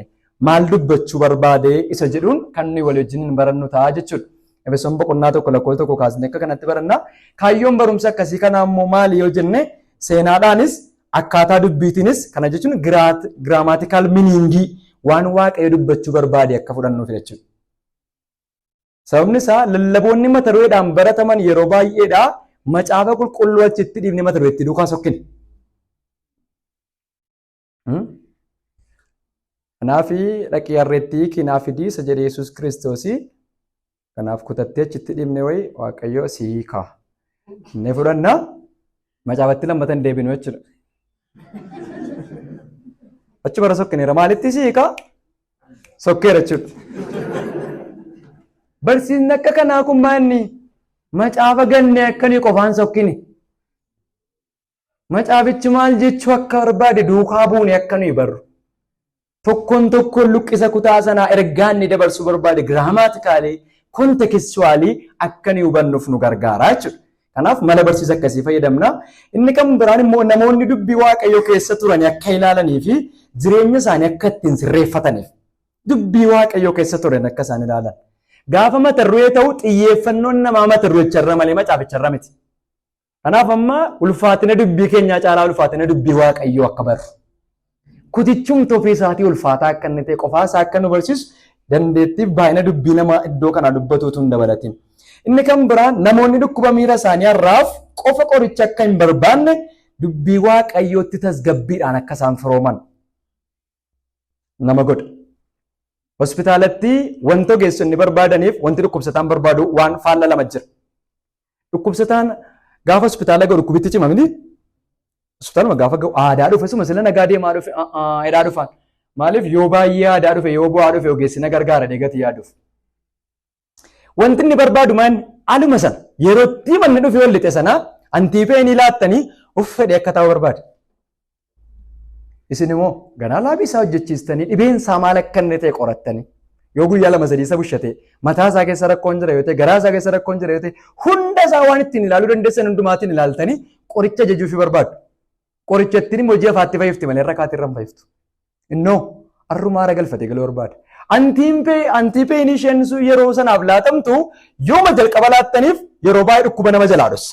maal dubbachuu barbaade isa jedhuun kan nuyi walii wajjin barannu ta'a jechuudha. Efesoon boqonnaa 1 lakkoofsa 1 kaasnee akka kanatti baranna. Kaayyoon barumsa akkasii kanaa immoo maali yoo jenne seenaadhaanis akkaataa dubbiitiinis kana jechuun giraamaatikaal miniingii waan Waaqayyo dubbachuu barbaade akka fudhannuuf jechuudha. Sababni isaa lallaboonni mata dureedhaan barataman yeroo baay'eedha macaafa qulqulluu achitti dhiifnee mata dureetti duukaa sokkina. Kanaaf dhaqii harreettii kinaa fidii isa jedhe Yesuus Kiristoosii. Kanaaf kutattee achitti dhiifne wayi Waaqayyo si hiika. Inni fudhannaa macaafatti lammata hin deebinu jechuudha. Achi bara sokkineera maalitti si hiikaa? Sokkeera jechuudha. Barsiisni akka kanaa kun maanni macaafa gannee akka nuyi qofaan sokkine. Macaafichi maal jechuu akka barbaade duukaa buune akka nuyi barru. Tokkoon tokkoon luqqisa kutaa sanaa ergaa inni dabarsuu barbaade grammatically, contextually akka nuyi hubannuuf nu gargaara jechuudha. Kanaaf mala barsiisa akkasii fayyadamna. Inni kan biraan immoo namoonni dubbii Waaqayyoo keessa turan akka ilaalanii fi jireenya isaanii akka ittiin sirreeffataniif dubbii Waaqayyoo keessa turan akka isaan ilaalan. Gaafa mata duree ta'u xiyyeeffannoon namaa mata durecharra malee macaaficharra miti. Kanaaf amma ulfaatina dubbii keenyaa caalaa ulfaatina dubbii Waaqayyoo akka barru. Kutichumti ofii isaatii ulfaataa akka inni ta'e qofaa isaa akka nu barsiisu dandeettiif baay'ina dubbii namaa iddoo kanaa dubbatuutu hin dabalatin. Inni kan biraan namoonni dhukkuba miira isaanii har'aaf qofa qoricha akka hin barbaanne dubbii Waaqayyootti tasgabbiidhaan akka isaan firooman nama godha. Hospitaalatti wanti ogeessonni barbaadaniif wanti dhukkubsataan barbaadu waan faalla lama jira. Dhukkubsataan gaafa hospitaala gahu dhukkubitti cima miti. Hospitaaluma gaafa gahu aadaa dhufe suma sila nagaa deemaa dhufe aadaa dhufaan. Maaliif yoo baay'ee aadaa dhufe, yoo bu'aa dhufe, ogeessi na gargaara deegati yaaduuf. Wanti inni barbaadu maan aluma sana yerootti manni dhufe ol lixe sana antipain laattanii of fedhe akka ta'u barbaada. Isin immoo ganaa lab isaa hojjechiistanii dhibeen isaa maal akka inni ta'e qorattanii, yoo guyyaa 2-3 isa bushate, mataa isaa keessa rakkoon jira yoo ta'e, garaa isaa keessa rakkoon jira yoo ta'e, hunda isaa waan ittiin ilaaluu dandeessan hundumaatiin ilaaltanii qoricha ajajuufii barbaadu. Qoricha ittiin immoo ji'a afaatti fayyifti malee irra kaatii irra hin fayyiftu. Innoo arrumaa ara galfatee galuu barbaada. Antipain isheen sun yeroo sanaaf laatamtu yooma jalqaba laattaniif yeroo baay'ee dhukkuba nama jalaa dhossa.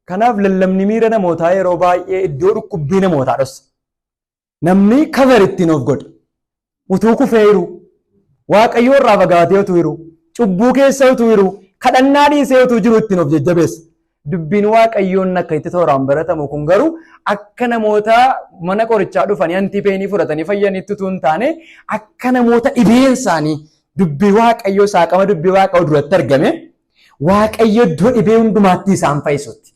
Kanaaf lallabni miira namootaa yeroo baay'ee iddoo dhukkubbii namootaa dhossa. Namni cover ittiin of godha. Utuu kufee jiru, Waaqayyoo irraa fagaatee utuu jiru, cubbuu keessa utuu jiru, kadhannaa dhiisee utuu jiru ittiin of jajjabeessa. Dubbiin Waaqayyoon akka itti tooraan baratamu kun garuu akka namoota mana qorichaa dhufanii antipain fudhatanii fayyanitti utuu hin taane, akka namoota dhibeen isaanii dubbii Waaqayyoo saaqama dubbii Waaqayyoo duratti argame, Waaqayyo iddoo dhibee hundumaatti isaan fayyisutti.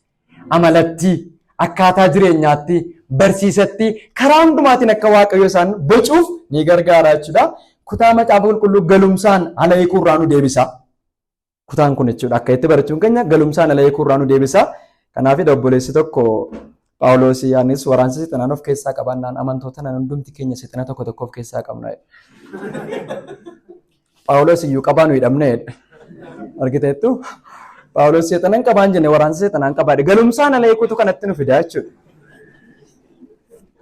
Amalatti, akkaataa jireenyaatti, barsiisatti, karaa hundumaatiin akka Waaqayyo isaan bocuuf ni gargaara jechuudha. Kutaa Macaafa Qulqulluu galumsaan ala hiikuurraa nu deebisa. Kutaan kun jechuudha, akka itti barachuun keenya galumsaan ala hiikuurraa nu deebisa. Kanaaf obboleessi tokko Phaawulos anis waraansa seexanaan of keessaa qabannaan amantoota nan hundumti keenya seexana tokko tokko of keessaa qabna. Phaawulos iyyuu qabaa nu hidhamne jedhe. Argiteettu? Phaawulos seexanan qabaan jenne, waraansa seexanaan qabaadhe. Galumsaan ala hiikuutu kanatti nu fida jechuudha.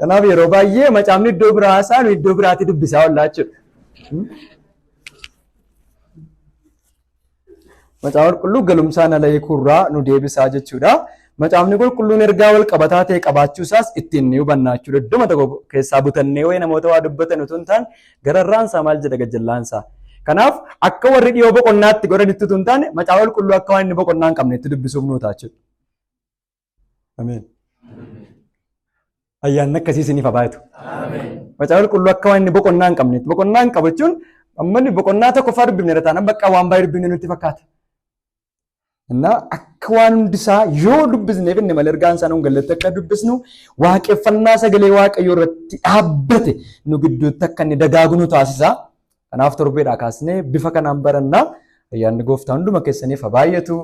Kanaaf yeroo baay'ee macaafni iddoo biraa isaa nu iddoo biraatti dubbisaa oollaa jechuudha. Macaafa Qulqulluu galumsaan ala hiikuurraa nu deebisaa jechuudha. Macaafni Qulqulluun ergaa wal qabataa ta'e qabaachuu isaas ittiin ni hubanna jechuudha. Idduma tokko keessaa butannee wayii namoota waa dubbatan utuu hin taane, gararraan isaa maal jedha, gajjallaan isaa. Kanaaf akka warri dhiyoo boqonnaatti godhanitti utuu hin taane, Macaafa Qulqulluu akka waan inni boqonnaa hin qabnetti dubbisuuf nuu ta'a jechuudha. Ameen. Ayyaanni akkasii isiniif haa baay'atu. Macaafa Qulqulluu akka waan inni boqonnaa hin qabnetti. Boqonnaa hin qabu jechuun amma inni boqonnaa tokkoffaa dubbifne irra taanaan bakka waan baay'ee dubbifne nutti fakkaata. Innaa akka waan hundisaa yoo dubbisneef inni malee ergaan isaa nuun galletti akka dubbisnu, waaqeffannaa sagalee Waaqayyoo irratti dhaabbate nu gidduutti akka inni dagaagu nu taasisa. Kanaaf torbeedhaa kaasnee bifa kanaan barannaa. Ayyaanni Gooftaa hunduma keessaniif haa baay'atu.